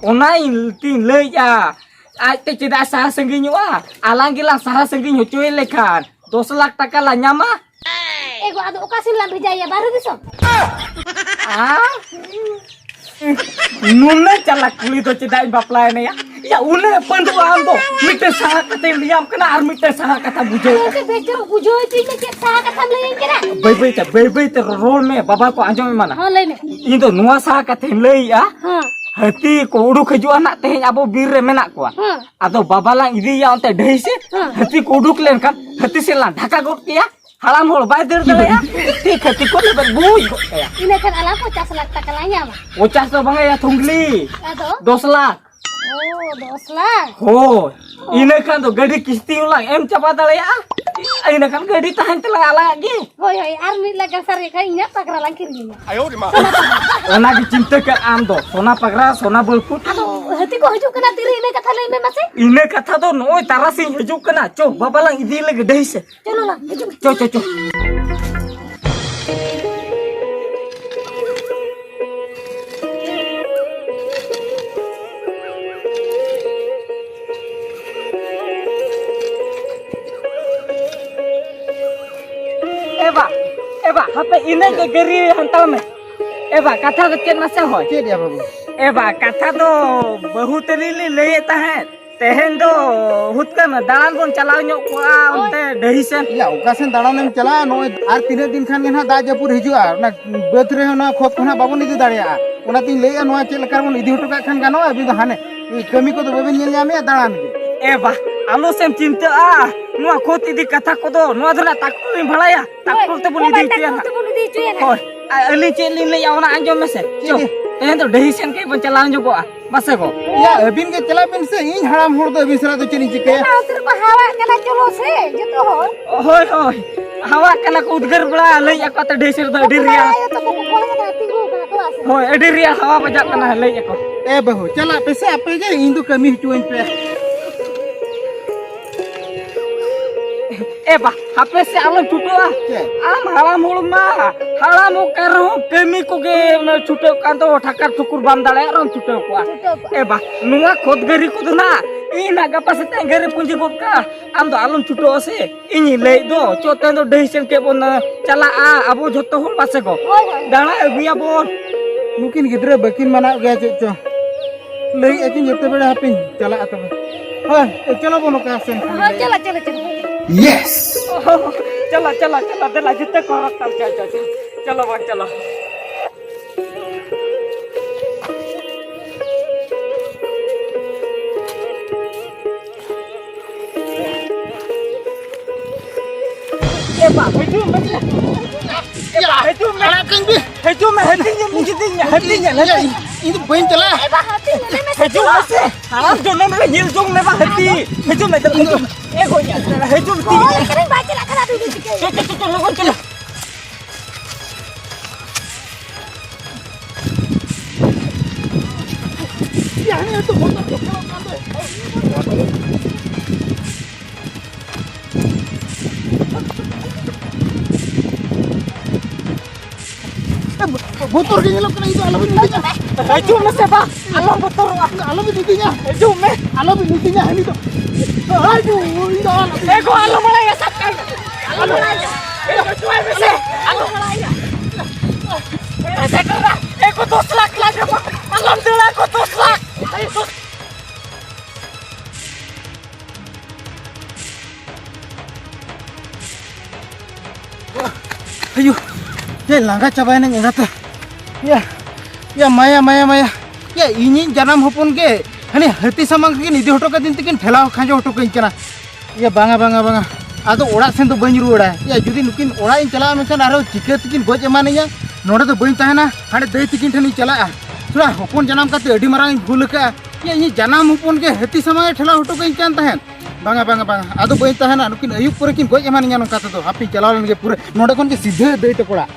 ᱚᱱᱟ ᱤᱧ ᱛᱤᱧ ᱞᱟᱹᱭᱮᱫᱼᱟ, ᱟᱡᱛᱮ ᱪᱮᱫᱟᱜ ᱥᱟᱦᱟ ᱥᱟᱺᱜᱤᱧᱚᱜᱼᱟ? ᱟᱞᱟᱝ ᱜᱮᱞᱟᱝ ᱥᱟᱦᱟ ᱥᱟᱺᱜᱤᱧ ᱦᱚᱪᱚᱭᱮ ᱞᱮᱠᱷᱟᱱ ᱫᱚᱥ ᱞᱟᱠᱷ ᱴᱟᱠᱟ ᱞᱟᱝ ᱧᱟᱢᱟ᱾ ᱮ ᱜᱚ, ᱟᱫᱚ ᱚᱠᱟ ᱥᱮᱱ ᱞᱟᱝ ᱵᱷᱮᱡᱟᱭᱮᱭᱟ? ᱵᱟᱦᱨᱮ ᱫᱤᱥᱚᱢ? ᱟ? ᱱᱩᱱᱟᱹᱜ ᱪᱟᱞᱟᱠ ᱠᱩᱲᱤ ᱫᱚ ᱪᱮᱫᱟᱜ ᱤᱧ ᱵᱟᱯᱞᱟᱭᱮᱱᱟ ᱭᱟ? ᱭᱟ, ᱩᱱᱟᱹᱜ ᱯᱟᱹᱱᱫᱩᱜᱼᱟ ᱟᱢ ᱫᱚ᱾ ᱢᱤᱫᱴᱮᱱ ᱥᱟᱦᱟ ᱠᱟᱛᱮᱧ ᱞᱟᱹᱭᱟᱢ ᱠᱟᱱᱟ ᱟᱨ ᱢᱤᱫᱴᱮᱱ ᱥᱟᱦᱟ ᱠᱟᱛᱷᱟ ᱵᱩᱡᱷᱟᱹᱣ ᱟᱢ᱾ ᱟᱢ ᱵᱮᱥ ᱪᱮᱦᱨᱟ ᱵᱩᱡᱷᱟᱹᱣ ᱦᱚᱪᱚᱧ ᱢᱮ, ᱪᱮᱫ ᱥᱟᱦᱟ ᱠᱟᱛᱷᱟᱢ ᱞᱟᱹᱭᱟᱹᱧ ᱠᱟᱱᱟ? ᱵᱟᱹᱭ ᱵᱟᱹᱭ ᱛᱮ, ᱵᱟᱹᱭ ᱵᱟᱹᱭ ᱛᱮ ᱨᱚᱲ ᱢᱮ, ᱵᱟᱵᱟ ᱠᱚ ᱟᱸᱡᱚᱢ ᱮᱢᱟᱱᱟ᱾ ᱦᱚᱸ, ᱞᱟᱹᱭ ᱢᱮ᱾ ᱤᱧ ᱫᱚ ᱱᱚᱣᱟ ᱥᱟᱦᱟ ᱠᱟᱛᱷᱟᱧ ᱞᱟᱹᱭᱮᱜᱼᱟ᱾ ᱦᱚᱸ᱾ ᱦᱟᱹᱛᱤ ᱠᱚ ᱩᱰᱩᱠ ᱦᱤᱡᱩᱜᱼᱟ ᱱᱟᱜ ᱛᱮᱦᱮᱧ ᱟᱵᱚ ᱵᱤᱨ ᱨᱮ ᱢᱮᱱᱟᱜ ᱠᱚᱣᱟ᱾ ᱦᱚᱸ᱾ ᱟᱫᱚ ᱵᱟᱵᱟ ᱞᱟᱝ ᱤᱫᱤᱭᱮᱭᱟ ᱚᱱᱛᱮ ᱰᱟᱹᱦᱤ ᱥᱮᱫ᱾ ᱦᱚᱸ᱾ ᱦᱟᱹᱛᱤ ᱠᱚ ᱩᱰᱩᱠ ᱞᱮᱱᱠᱷᱟᱱ ᱦᱟᱹᱛᱤ ᱥᱮᱫ ᱞᱟᱝ ᱰᱷᱟᱠᱟ ᱜᱚᱫ ᱠᱮᱭᱟ᱾ ᱦᱟᱲᱟᱢ ᱦᱚᱲ ᱵᱟᱭ ᱫᱟᱹᱲ ᱫᱟᱲᱮᱭᱟᱜᱼᱟ᱾ ᱴᱷᱤᱠ ᱦᱟᱹᱛᱤ ᱠᱚ ᱞᱮᱵᱮᱫ ᱵᱩᱡᱽ ᱜᱚᱫ ᱠᱟᱭᱟ᱾ ᱤᱱᱟᱹ ᱠᱷᱟᱱ ᱟᱞᱟᱝ ᱯᱚᱪᱟᱥ ᱞᱟᱠᱷ ᱴᱟᱠᱟ ᱞᱟᱝ ᱧᱟᱢᱟ᱾ ᱯᱚᱪᱟᱥ ᱫᱚ ᱵᱟᱝᱟ ᱭᱟ ᱛᱷᱩᱝᱜᱽᱞᱤ᱾ ᱟᱫᱚ? ᱫᱚᱥ ᱞᱟᱠᱷ᱾ ᱳ, ᱫᱚᱥ ᱞᱟᱠᱷ? ᱦᱳᱭ᱾ ᱚ᱾ ᱤᱱᱟᱹ ᱠᱷᱟᱱ ᱫᱚ ᱜᱟᱹᱰᱤ ᱠᱤᱥᱛᱤ ᱦᱚᱸᱞᱟᱝ ᱮᱢ ᱪᱟᱵᱟ ᱫᱟᱲᱮᱭᱟᱜᱼᱟ᱾ ᱤᱱᱟᱹ ᱠᱷᱟᱱ ᱜᱟᱹᱰᱤ ᱛᱟᱦᱮᱱ ᱛᱟᱞᱟᱝ ᱟᱞᱟᱝᱟᱜ ᱜᱮ᱾ ᱦᱳᱭ, ᱦᱳᱭ, ᱟᱨ ᱢᱤᱫ ᱞᱟᱠᱷ ᱜᱟᱱ ᱥᱟᱨᱮᱡ ᱠᱷᱟᱱ ᱤᱧᱟᱹᱜ ᱯᱟᱜᱽᱨᱟ ᱞᱟᱝ ᱠᱤᱨᱤᱧᱟ᱾ ᱚᱱᱟ ᱜᱮ ᱪᱤᱱᱛᱟᱹ ᱠᱟᱜ ᱟᱢ ᱫᱚ, ᱥᱚᱱᱟ ᱯᱟᱜᱽᱨᱟ, ᱥᱚᱱᱟ ᱵᱟᱹᱞᱯᱩᱴ᱾ ᱟᱫᱚ ᱦᱟᱹᱛᱤ ᱠᱚ ᱦᱤᱡᱩᱜ ᱠᱟᱱᱟ ᱛᱤᱨᱮ, ᱤᱱᱟᱹ ᱠᱟᱛᱷᱟ ᱞᱟᱹᱭ ᱢᱮ ᱢᱟᱥᱮ᱾ ᱤᱱᱟᱹ ᱠᱟᱛᱷᱟ ᱫᱚ ᱱᱚᱜᱼᱚᱭ ᱛᱟᱨᱟᱥᱤᱧ ᱦᱤᱡᱩᱜ ᱠᱟᱱᱟ, ᱪᱚ ᱵᱟᱵᱟ ᱞᱟᱝ ᱤᱫᱤᱭᱮ ᱞᱮᱜᱮ ᱰᱟᱹᱦᱤ ᱥᱮᱫ᱾ ᱪᱚᱞᱚ ᱞᱟᱝ ᱦᱤᱡᱩᱜ ᱢᱮ᱾ ᱪᱚ, ᱪᱚ, ᱪᱚ᱾ ᱮ ᱵᱟ, ᱮ ᱵᱟ, ᱦᱟᱯᱮ ᱤᱱᱟᱹ ᱜᱮ ᱜᱟᱹᱨᱤ ᱦᱟᱱᱛᱟᱲ ᱢᱮ᱾ ᱮ ᱵᱟ, ᱠᱟᱛᱷᱟ ᱫᱚ ᱪᱮᱫ ᱢᱟᱥᱮ ᱦᱳᱭ? ᱪᱮᱫ ᱭᱟ ᱵᱟᱹᱵᱩ? ᱮ ᱵᱟ, ᱠᱟᱛᱷᱟ ᱫᱚ ᱵᱟᱹᱦᱩ ᱛᱟᱹᱞᱤᱧ ᱞᱤᱧ ᱞᱟᱹᱭᱮᱫ ᱛᱟᱦᱮᱸᱫ᱾ ᱛᱮᱦᱮᱧ ᱫᱚ ᱦᱩᱛᱠᱟᱹᱢ ᱫᱟᱬᱟᱱ ᱵᱚᱱ ᱪᱟᱞᱟᱣ ᱧᱚᱜ ᱠᱚᱜᱼᱟ ᱚᱱᱛᱮ ᱰᱟᱹᱦᱤ ᱥᱮᱱ᱾ ᱭᱟ, ᱚᱠᱟ ᱥᱮᱱ ᱫᱟᱬᱟᱱᱮᱢ ᱪᱟᱞᱟᱜᱼᱟ? ᱱᱚᱜᱼᱚᱭ ᱟᱨ ᱛᱤᱱᱟᱹᱜ ᱫᱤᱱ ᱠᱷᱟᱱ ᱜᱮ ᱱᱟᱦᱟᱜ ᱫᱟᱜ ᱡᱟᱹᱯᱩᱫ ᱦᱤᱡᱩᱜᱼᱟ᱾ ᱚᱱᱟ ᱵᱟᱹᱫᱽ ᱨᱮᱦᱚᱸ ᱱᱚᱣᱟ ᱠᱷᱚᱛ ᱠᱚ ᱱᱟᱦᱟᱜ ᱵᱟᱵᱚᱱ ᱤᱫᱤ ᱫᱟᱲᱮᱭᱟᱜᱼᱟ᱾ ᱚᱱᱟᱛᱤᱧ ᱞᱟᱹᱭᱮᱫᱼᱟ, ᱱᱚᱣᱟ ᱪᱮᱫ ᱞᱮᱠᱟ ᱨᱮᱵᱚᱱ ᱤᱫᱤ ᱦᱚᱴᱚ ᱠᱟᱜ ᱠᱷᱟᱱ ᱜᱟᱱᱚᱜᱼᱟ? ᱟᱹᱵᱤᱱ ᱫᱚ ᱦᱟᱱᱮ ᱠᱟᱹᱢᱤ ᱠᱚᱫᱚ ᱵᱟᱵᱤᱱ ᱧᱮᱞ ᱧᱟᱢᱮᱫᱼᱟ, ᱫᱟᱬᱟᱱ ᱜᱮ᱾ ᱮ ᱵᱟ, ᱟᱞᱚ ᱥᱮᱢ ᱪᱤᱱᱛᱟᱹᱜᱼᱟ᱾ ᱱᱚᱣᱟ ᱠᱷᱚᱛ ᱤᱫᱤ ᱠᱟᱛᱷᱟ ᱠᱚᱫᱚ, ᱱᱚᱣᱟ ᱫᱚ ᱱᱟᱜ ᱴᱟᱠᱴᱚᱨ ᱞᱤᱧ ᱵᱷᱟᱲᱟᱭᱟ, ᱴᱟᱠᱴᱚᱨ ᱛᱮᱵᱚᱱ ᱦᱳᱭ, ᱤᱫᱤ ᱦᱚᱪᱚᱭᱟ ᱴᱟᱠᱴᱚᱨ ᱱᱟᱜ᱾ ᱛᱮᱵᱚᱱ ᱤᱫᱤ ᱦᱚᱪᱚᱭᱟ ᱱᱟᱜ᱾ ᱦᱳᱭ, ᱟᱨ ᱟᱹᱞᱤᱧ ᱪᱮᱫ ᱞᱤᱧ ᱞᱟᱹᱭᱟ, ᱚᱱᱟ ᱟᱸᱡᱚᱢ ᱢᱮᱥᱮ᱾ ᱪᱮᱫ? ᱪᱚ, ᱛᱮᱦᱮᱧ ᱫᱚ ᱰᱟᱹᱦᱤ ᱥᱮᱱ ᱠᱟᱹᱡ ᱵᱚᱱ ᱪᱟᱞᱟᱣ ᱧᱚᱜᱚᱜᱼᱟ᱾ ᱵᱟᱥᱮ ᱜᱚ? ᱭᱟ, ᱟᱹᱵᱤᱱ ᱜᱮ ᱪᱟᱞᱟᱜ ᱵᱤᱱ ᱥᱮ, ᱤᱧ ᱦᱟᱲᱟᱢ ᱦᱚᱲ ᱫᱚ ᱟᱹᱵᱤᱱ ᱥᱟᱞᱟᱜ ᱫᱚ ᱪᱮᱫ ᱤᱧ ᱪᱤᱠᱟᱹᱭᱟ? ᱚᱱᱟ ᱚᱱᱛᱮ ᱨᱮᱠᱚ ᱦᱟᱣᱟᱜ ᱠᱟᱱᱟ, ᱪᱚᱞᱚ ᱥᱮ ᱡᱚᱛᱚ ᱦᱚᱲ᱾ ᱦᱳᱭ, ᱦᱳᱭ, ᱦᱟᱣᱟᱜ ᱠᱟᱱᱟ ᱠᱚ, ᱩᱫᱽᱜᱟᱹᱨ ᱵᱮᱲᱟ ᱞᱟᱹᱭ ᱟᱠᱚ ᱛᱚ ᱰᱷᱮᱨ ᱥᱮᱫ ᱫᱚ ᱟᱹᱰᱤ ᱵᱟᱠᱚ ᱨᱮᱭᱟᱲ᱾ ᱵᱟᱲᱟᱭᱟ, ᱡᱚᱛᱚ ᱠᱚᱠᱚ ᱠᱚᱭᱚᱜ ᱠᱟᱱᱟ, ᱛᱤᱸᱜᱩ ᱠᱟᱱᱟ ᱠᱚ, ᱵᱟᱥᱮ? ᱦᱳᱭ, ᱟᱹᱰᱤ ᱨᱮᱭᱟᱲ ᱦᱟᱣᱟ ᱵᱟᱡᱟᱜ ᱠᱟᱱᱟ, ᱞᱟᱹᱭ ᱟᱠᱚ᱾ ᱮ ᱵᱟᱹᱦᱩ, ᱪᱟᱞᱟᱜ ᱯᱮᱥᱮ ᱟᱯᱮ ᱜᱮ, ᱤᱧ ᱫᱚ ᱠᱟᱹᱢᱤ ᱦᱚᱪᱚᱣᱟᱹᱧ ᱯᱮ᱾ ᱮ ᱵᱟ, ᱦᱟᱯᱮ ᱥᱮ ᱟᱞᱚᱢ ᱪᱷᱩᱴᱟᱹᱜᱼᱟ᱾ ᱪᱮᱫ? ᱟᱢ ᱦᱟᱲᱟᱢ ᱦᱚᱲ ᱢᱟ, ᱦᱟᱲᱟᱢᱚᱜ ᱠᱟᱱ ᱨᱮᱦᱚᱸ ᱠᱟᱹᱢᱤ ᱠᱚᱜᱮ ᱚᱱᱟ ᱪᱷᱩᱴᱟᱹᱜ ᱠᱟᱱ ᱫᱚ, ᱴᱷᱟᱠᱟᱨ ᱴᱷᱩᱠᱩᱨ ᱵᱟᱢ ᱫᱟᱲᱮᱭᱟᱜ ᱨᱮᱦᱚᱸᱢ ᱪᱷᱩᱴᱟᱹᱣ ᱠᱚᱜᱼᱟ᱾ ᱪᱷᱩᱴᱟᱹᱣ ᱠᱚᱜᱼᱟ᱾ ᱮ ᱵᱟ, ᱱᱚᱣᱟ ᱠᱷᱚᱛ ᱜᱟᱹᱨᱤ ᱠᱚᱫᱚ ᱱᱟᱜ ᱤᱧ ᱱᱟᱜ ᱜᱟᱯᱟ ᱥᱮᱛᱟᱜ ᱜᱟᱹᱨᱤ ᱯᱩᱸᱡᱤ ᱜᱚᱫ ᱠᱟᱜᱼᱟ, ᱟᱢ ᱫᱚ ᱟᱞᱚᱢ ᱪᱷᱩᱴᱟᱹᱜᱼᱟ ᱥᱮ᱾ ᱤᱧᱤᱧ ᱞᱟᱹᱭᱮᱫ ᱫᱚ, ᱪᱚ ᱛᱮᱦᱮᱧ ᱫᱚ ᱰᱟᱹᱦᱤ ᱥᱮᱱ ᱠᱮ ᱵᱚᱱ ᱪᱟᱞᱟᱜᱼᱟ, ᱟᱵᱚ ᱡᱷᱚᱛᱚ ᱦᱚᱲ ᱵᱟᱥᱮ ᱜᱚ᱾ ᱦᱳᱭ, ᱦᱳᱭ᱾ ᱫᱟᱬᱟ ᱟᱹᱜᱩᱭᱟᱵᱚᱱ᱾ ᱱᱩᱠᱤᱱ ᱜᱤᱫᱽᱨᱟᱹ ᱵᱟᱹᱠᱤᱱ ᱢᱟᱱᱟᱣ ᱜᱮᱭᱟ ᱪᱮᱫ ᱪᱚ᱾ ᱞᱟᱹᱭᱮᱫᱼᱟ ᱠᱤᱱ ᱡᱚᱛᱚ ᱵᱮᱲᱟ ᱦᱟᱯᱮᱧ ᱪᱟᱞᱟᱜᱼᱟ ᱛᱚᱵᱮ᱾ ᱦᱳᱭ, ᱪᱚᱞᱚ ᱵᱚᱱ ᱚᱠᱟ ᱥᱮᱱ ᱠᱷᱚᱱ ᱦᱳᱭ, ᱞᱟᱹᱭ᱾ ᱪᱚᱞᱚ, ᱪᱚᱞᱚ, ᱪᱚᱞᱚ᱾ ᱭᱮᱥ! ᱪᱚᱞᱚ, ᱪᱚᱞᱚ, ᱪᱚᱞᱚ, ᱫᱮᱞᱟ, ᱡᱩᱛᱟᱹ ᱠᱚ ᱦᱚᱨᱚᱜ ᱛᱟᱢ, ᱪᱚ, ᱪᱚ, ᱪᱚ᱾ ᱪᱚᱞᱚ ᱵᱚᱱ, ᱪᱚᱞᱚ᱾ ᱮ ᱵᱟ, ᱦᱤᱡᱩᱜ ᱢᱮ᱾ ᱮ ᱵᱟ, ᱦᱤᱡᱩᱜ ᱢᱮ᱾ ᱟᱲᱟᱜ ᱠᱟᱹᱧ ᱵᱤᱱ᱾ ᱦᱤᱡᱩᱜ ᱢᱮ, ᱦᱟᱹᱛᱤᱧ ᱮᱢ ᱠᱤᱫᱤᱧᱟ, ᱦᱟᱹᱛᱤᱧ ᱮᱢ, ᱦᱟᱹᱛᱤᱧ᱾ ᱤᱧ ᱫᱚ ᱵᱟᱹᱧ ᱪᱟᱞᱟᱜᱼᱟ᱾ ᱮ ᱵᱟ, ᱦᱟᱹᱛᱤᱧ ᱮᱢ ᱢᱮᱥᱮ᱾ ᱦᱤᱡᱩᱜ ᱢᱮᱥᱮ᱾ ᱦᱟᱲᱟᱢ ᱡᱚᱱᱚᱢ ᱨᱮ ᱧᱮᱞ ᱡᱚᱝ ᱢᱮ ᱵᱟ, ᱦᱟᱹᱛᱤ᱾ ᱦᱤᱡᱩᱜ ᱢᱮ, ᱦᱤᱡᱩᱜ ᱢᱮ᱾ ᱮ ᱜᱚᱡ, ᱦᱤᱡᱩᱜ ᱢᱮ᱾ ᱦᱳᱭ, ᱮᱠᱷᱟᱱᱤᱧ ᱵᱟᱭ ᱪᱟᱞᱟᱜ ᱠᱟᱱᱟ, ᱟᱫᱚ ᱤᱧ ᱫᱚ ᱪᱤᱠᱟᱹᱭᱟ? ᱪᱚ, ᱪᱚ, ᱪᱚ, ᱞᱚᱜᱚᱱ ᱪᱚᱞᱚ᱾ ᱵᱚᱛᱚᱨ ᱜᱮ ᱧᱮᱞᱚᱜ ᱠᱟᱱᱟ, ᱤᱧ ᱫᱚ ᱟᱞᱚᱵᱤᱱ ᱤᱫᱤᱧᱟ᱾ ᱦᱤᱡᱩᱜ ᱢᱮᱥᱮ ᱵᱟ, ᱟᱞᱚᱢ ᱵᱚᱛᱚᱨᱚᱜᱼᱟ᱾ ᱟᱞᱚᱵᱤᱱ ᱤᱫᱤᱧᱟ᱾ ᱦᱤᱡᱩᱜ ᱢᱮ᱾ ᱟᱞᱚᱵᱤᱱ ᱤᱫᱤᱧᱟ, ᱦᱟᱹᱱᱤ ᱫᱚ᱾ ᱦᱤᱡᱩᱜ, ᱤᱧ ᱫᱚ ᱟᱞᱚᱵᱤᱱ ᱮ ᱜᱚ, ᱟᱞᱚ ᱵᱟᱲᱟᱭᱟ, ᱥᱟᱵ ᱠᱟᱜ ᱢᱮ᱾ ᱟᱞᱚ ᱵᱟᱲᱟᱭᱟ᱾ ᱮ ᱜᱚ, ᱥᱮᱴᱮᱨ ᱮᱱᱟ᱾ ᱮ ᱜᱚ, ᱫᱚᱥ ᱞᱟᱠᱷ ᱞᱟᱜᱟᱜᱼᱟ᱾ ᱟᱞᱚᱢ ᱫᱟᱹᱲᱟ ᱜᱚ, ᱫᱚᱥ ᱞᱟᱠᱷ᱾ ᱮ ᱜᱚ, ᱫᱚᱥ ᱟᱭᱳ, ᱪᱮᱫ ᱞᱟᱸᱜᱟ ᱪᱟᱵᱟᱭᱮᱱᱟᱹᱧ ᱮᱸᱜᱟᱛᱮ᱾ ᱭᱟ, ᱭᱟ ᱢᱟᱭᱟ, ᱢᱟᱭᱟ, ᱢᱟᱭᱟ᱾ ᱭᱟ, ᱤᱧᱤᱡ ᱡᱟᱱᱟᱢ ᱦᱚᱯᱚᱱ ᱜᱮ ᱦᱟᱱᱮ ᱦᱟᱹᱛᱤ ᱥᱟᱢᱟᱝ ᱨᱮᱠᱤᱱ ᱤᱫᱤ ᱦᱚᱴᱚ ᱠᱟᱹᱫᱤᱧ ᱛᱮᱠᱤᱱ ᱴᱷᱮᱞᱟᱣ ᱠᱷᱟᱸᱡᱚ ᱦᱚᱴᱚ ᱠᱟᱹᱧ ᱠᱟᱱᱟ᱾ ᱭᱟ, ᱵᱟᱝᱟ, ᱵᱟᱝᱟ, ᱵᱟᱝᱟ᱾ ᱟᱫᱚ ᱚᱲᱟᱜ ᱥᱮᱱ ᱫᱚ ᱵᱟᱹᱧ ᱨᱩᱣᱟᱹᱲᱟ᱾ ᱭᱟ, ᱡᱩᱫᱤ ᱱᱩᱠᱤᱱ ᱚᱲᱟᱜ ᱤᱧ ᱪᱟᱞᱟᱜᱼᱟ, ᱢᱮᱱᱠᱷᱟᱱ ᱟᱨᱦᱚᱸ ᱪᱤᱠᱟᱹ ᱛᱮᱠᱤᱱ ᱜᱚᱡ ᱮᱢᱟᱱᱤᱧᱟ? ᱱᱚᱰᱮ ᱫᱚ ᱵᱟᱹᱧ ᱛᱟᱦᱮᱱᱟ, ᱦᱟᱸᱰᱮ ᱫᱟᱹᱭ ᱛᱤᱠᱤᱱ ᱴᱷᱮᱱᱤᱧ ᱪᱟᱞᱟᱜᱼᱟ᱾ ᱛᱷᱚᱲᱟ ᱦᱚᱯᱚᱱ ᱡᱟᱱᱟᱢ ᱠᱟᱛᱮ ᱟᱹᱰᱤ ᱢᱟᱨᱟᱝ ᱤᱧ ᱵᱷᱩᱞ ᱟᱠᱟᱫᱼᱟ᱾ ᱭᱟ, ᱤᱧᱤᱡ ᱡᱟᱱᱟᱢ ᱦᱚᱯᱚᱱ ᱜᱮ ᱦᱟᱹᱛᱤ ᱥᱟᱢᱟᱝ ᱮ ᱴᱷᱮᱞᱟᱣ ᱦᱚᱴᱚ ᱠᱟᱹᱧ ᱠᱟᱱ ᱛᱟᱦᱮᱸᱫ᱾ ᱵᱟᱝᱟ, ᱵᱟᱝᱟ, ᱵᱟᱝᱟ, ᱟᱫᱚ ᱵᱟᱹᱧ ᱛᱟᱦᱮᱱᱟ᱾ ᱱᱩᱠᱤᱱ ᱟᱹᱭᱩᱵ ᱯᱚᱨᱮ ᱠᱤᱱ ᱜᱚᱡ ᱮᱢᱟᱱᱤᱧᱟ ᱱᱚᱝᱠᱟ ᱛᱮᱫᱚ᱾ ᱦᱟᱯᱮᱧ ᱪᱟᱞᱟᱣ ᱞᱮᱱ ᱜᱮ ᱯᱩᱨᱟᱹ ᱱᱚᱰᱮ ᱠᱷᱚᱱ ᱜᱮ ᱥᱤᱫᱷᱟᱹ ᱫᱟᱹᱭ ᱛᱟᱠᱚ ᱚᱲᱟᱜ᱾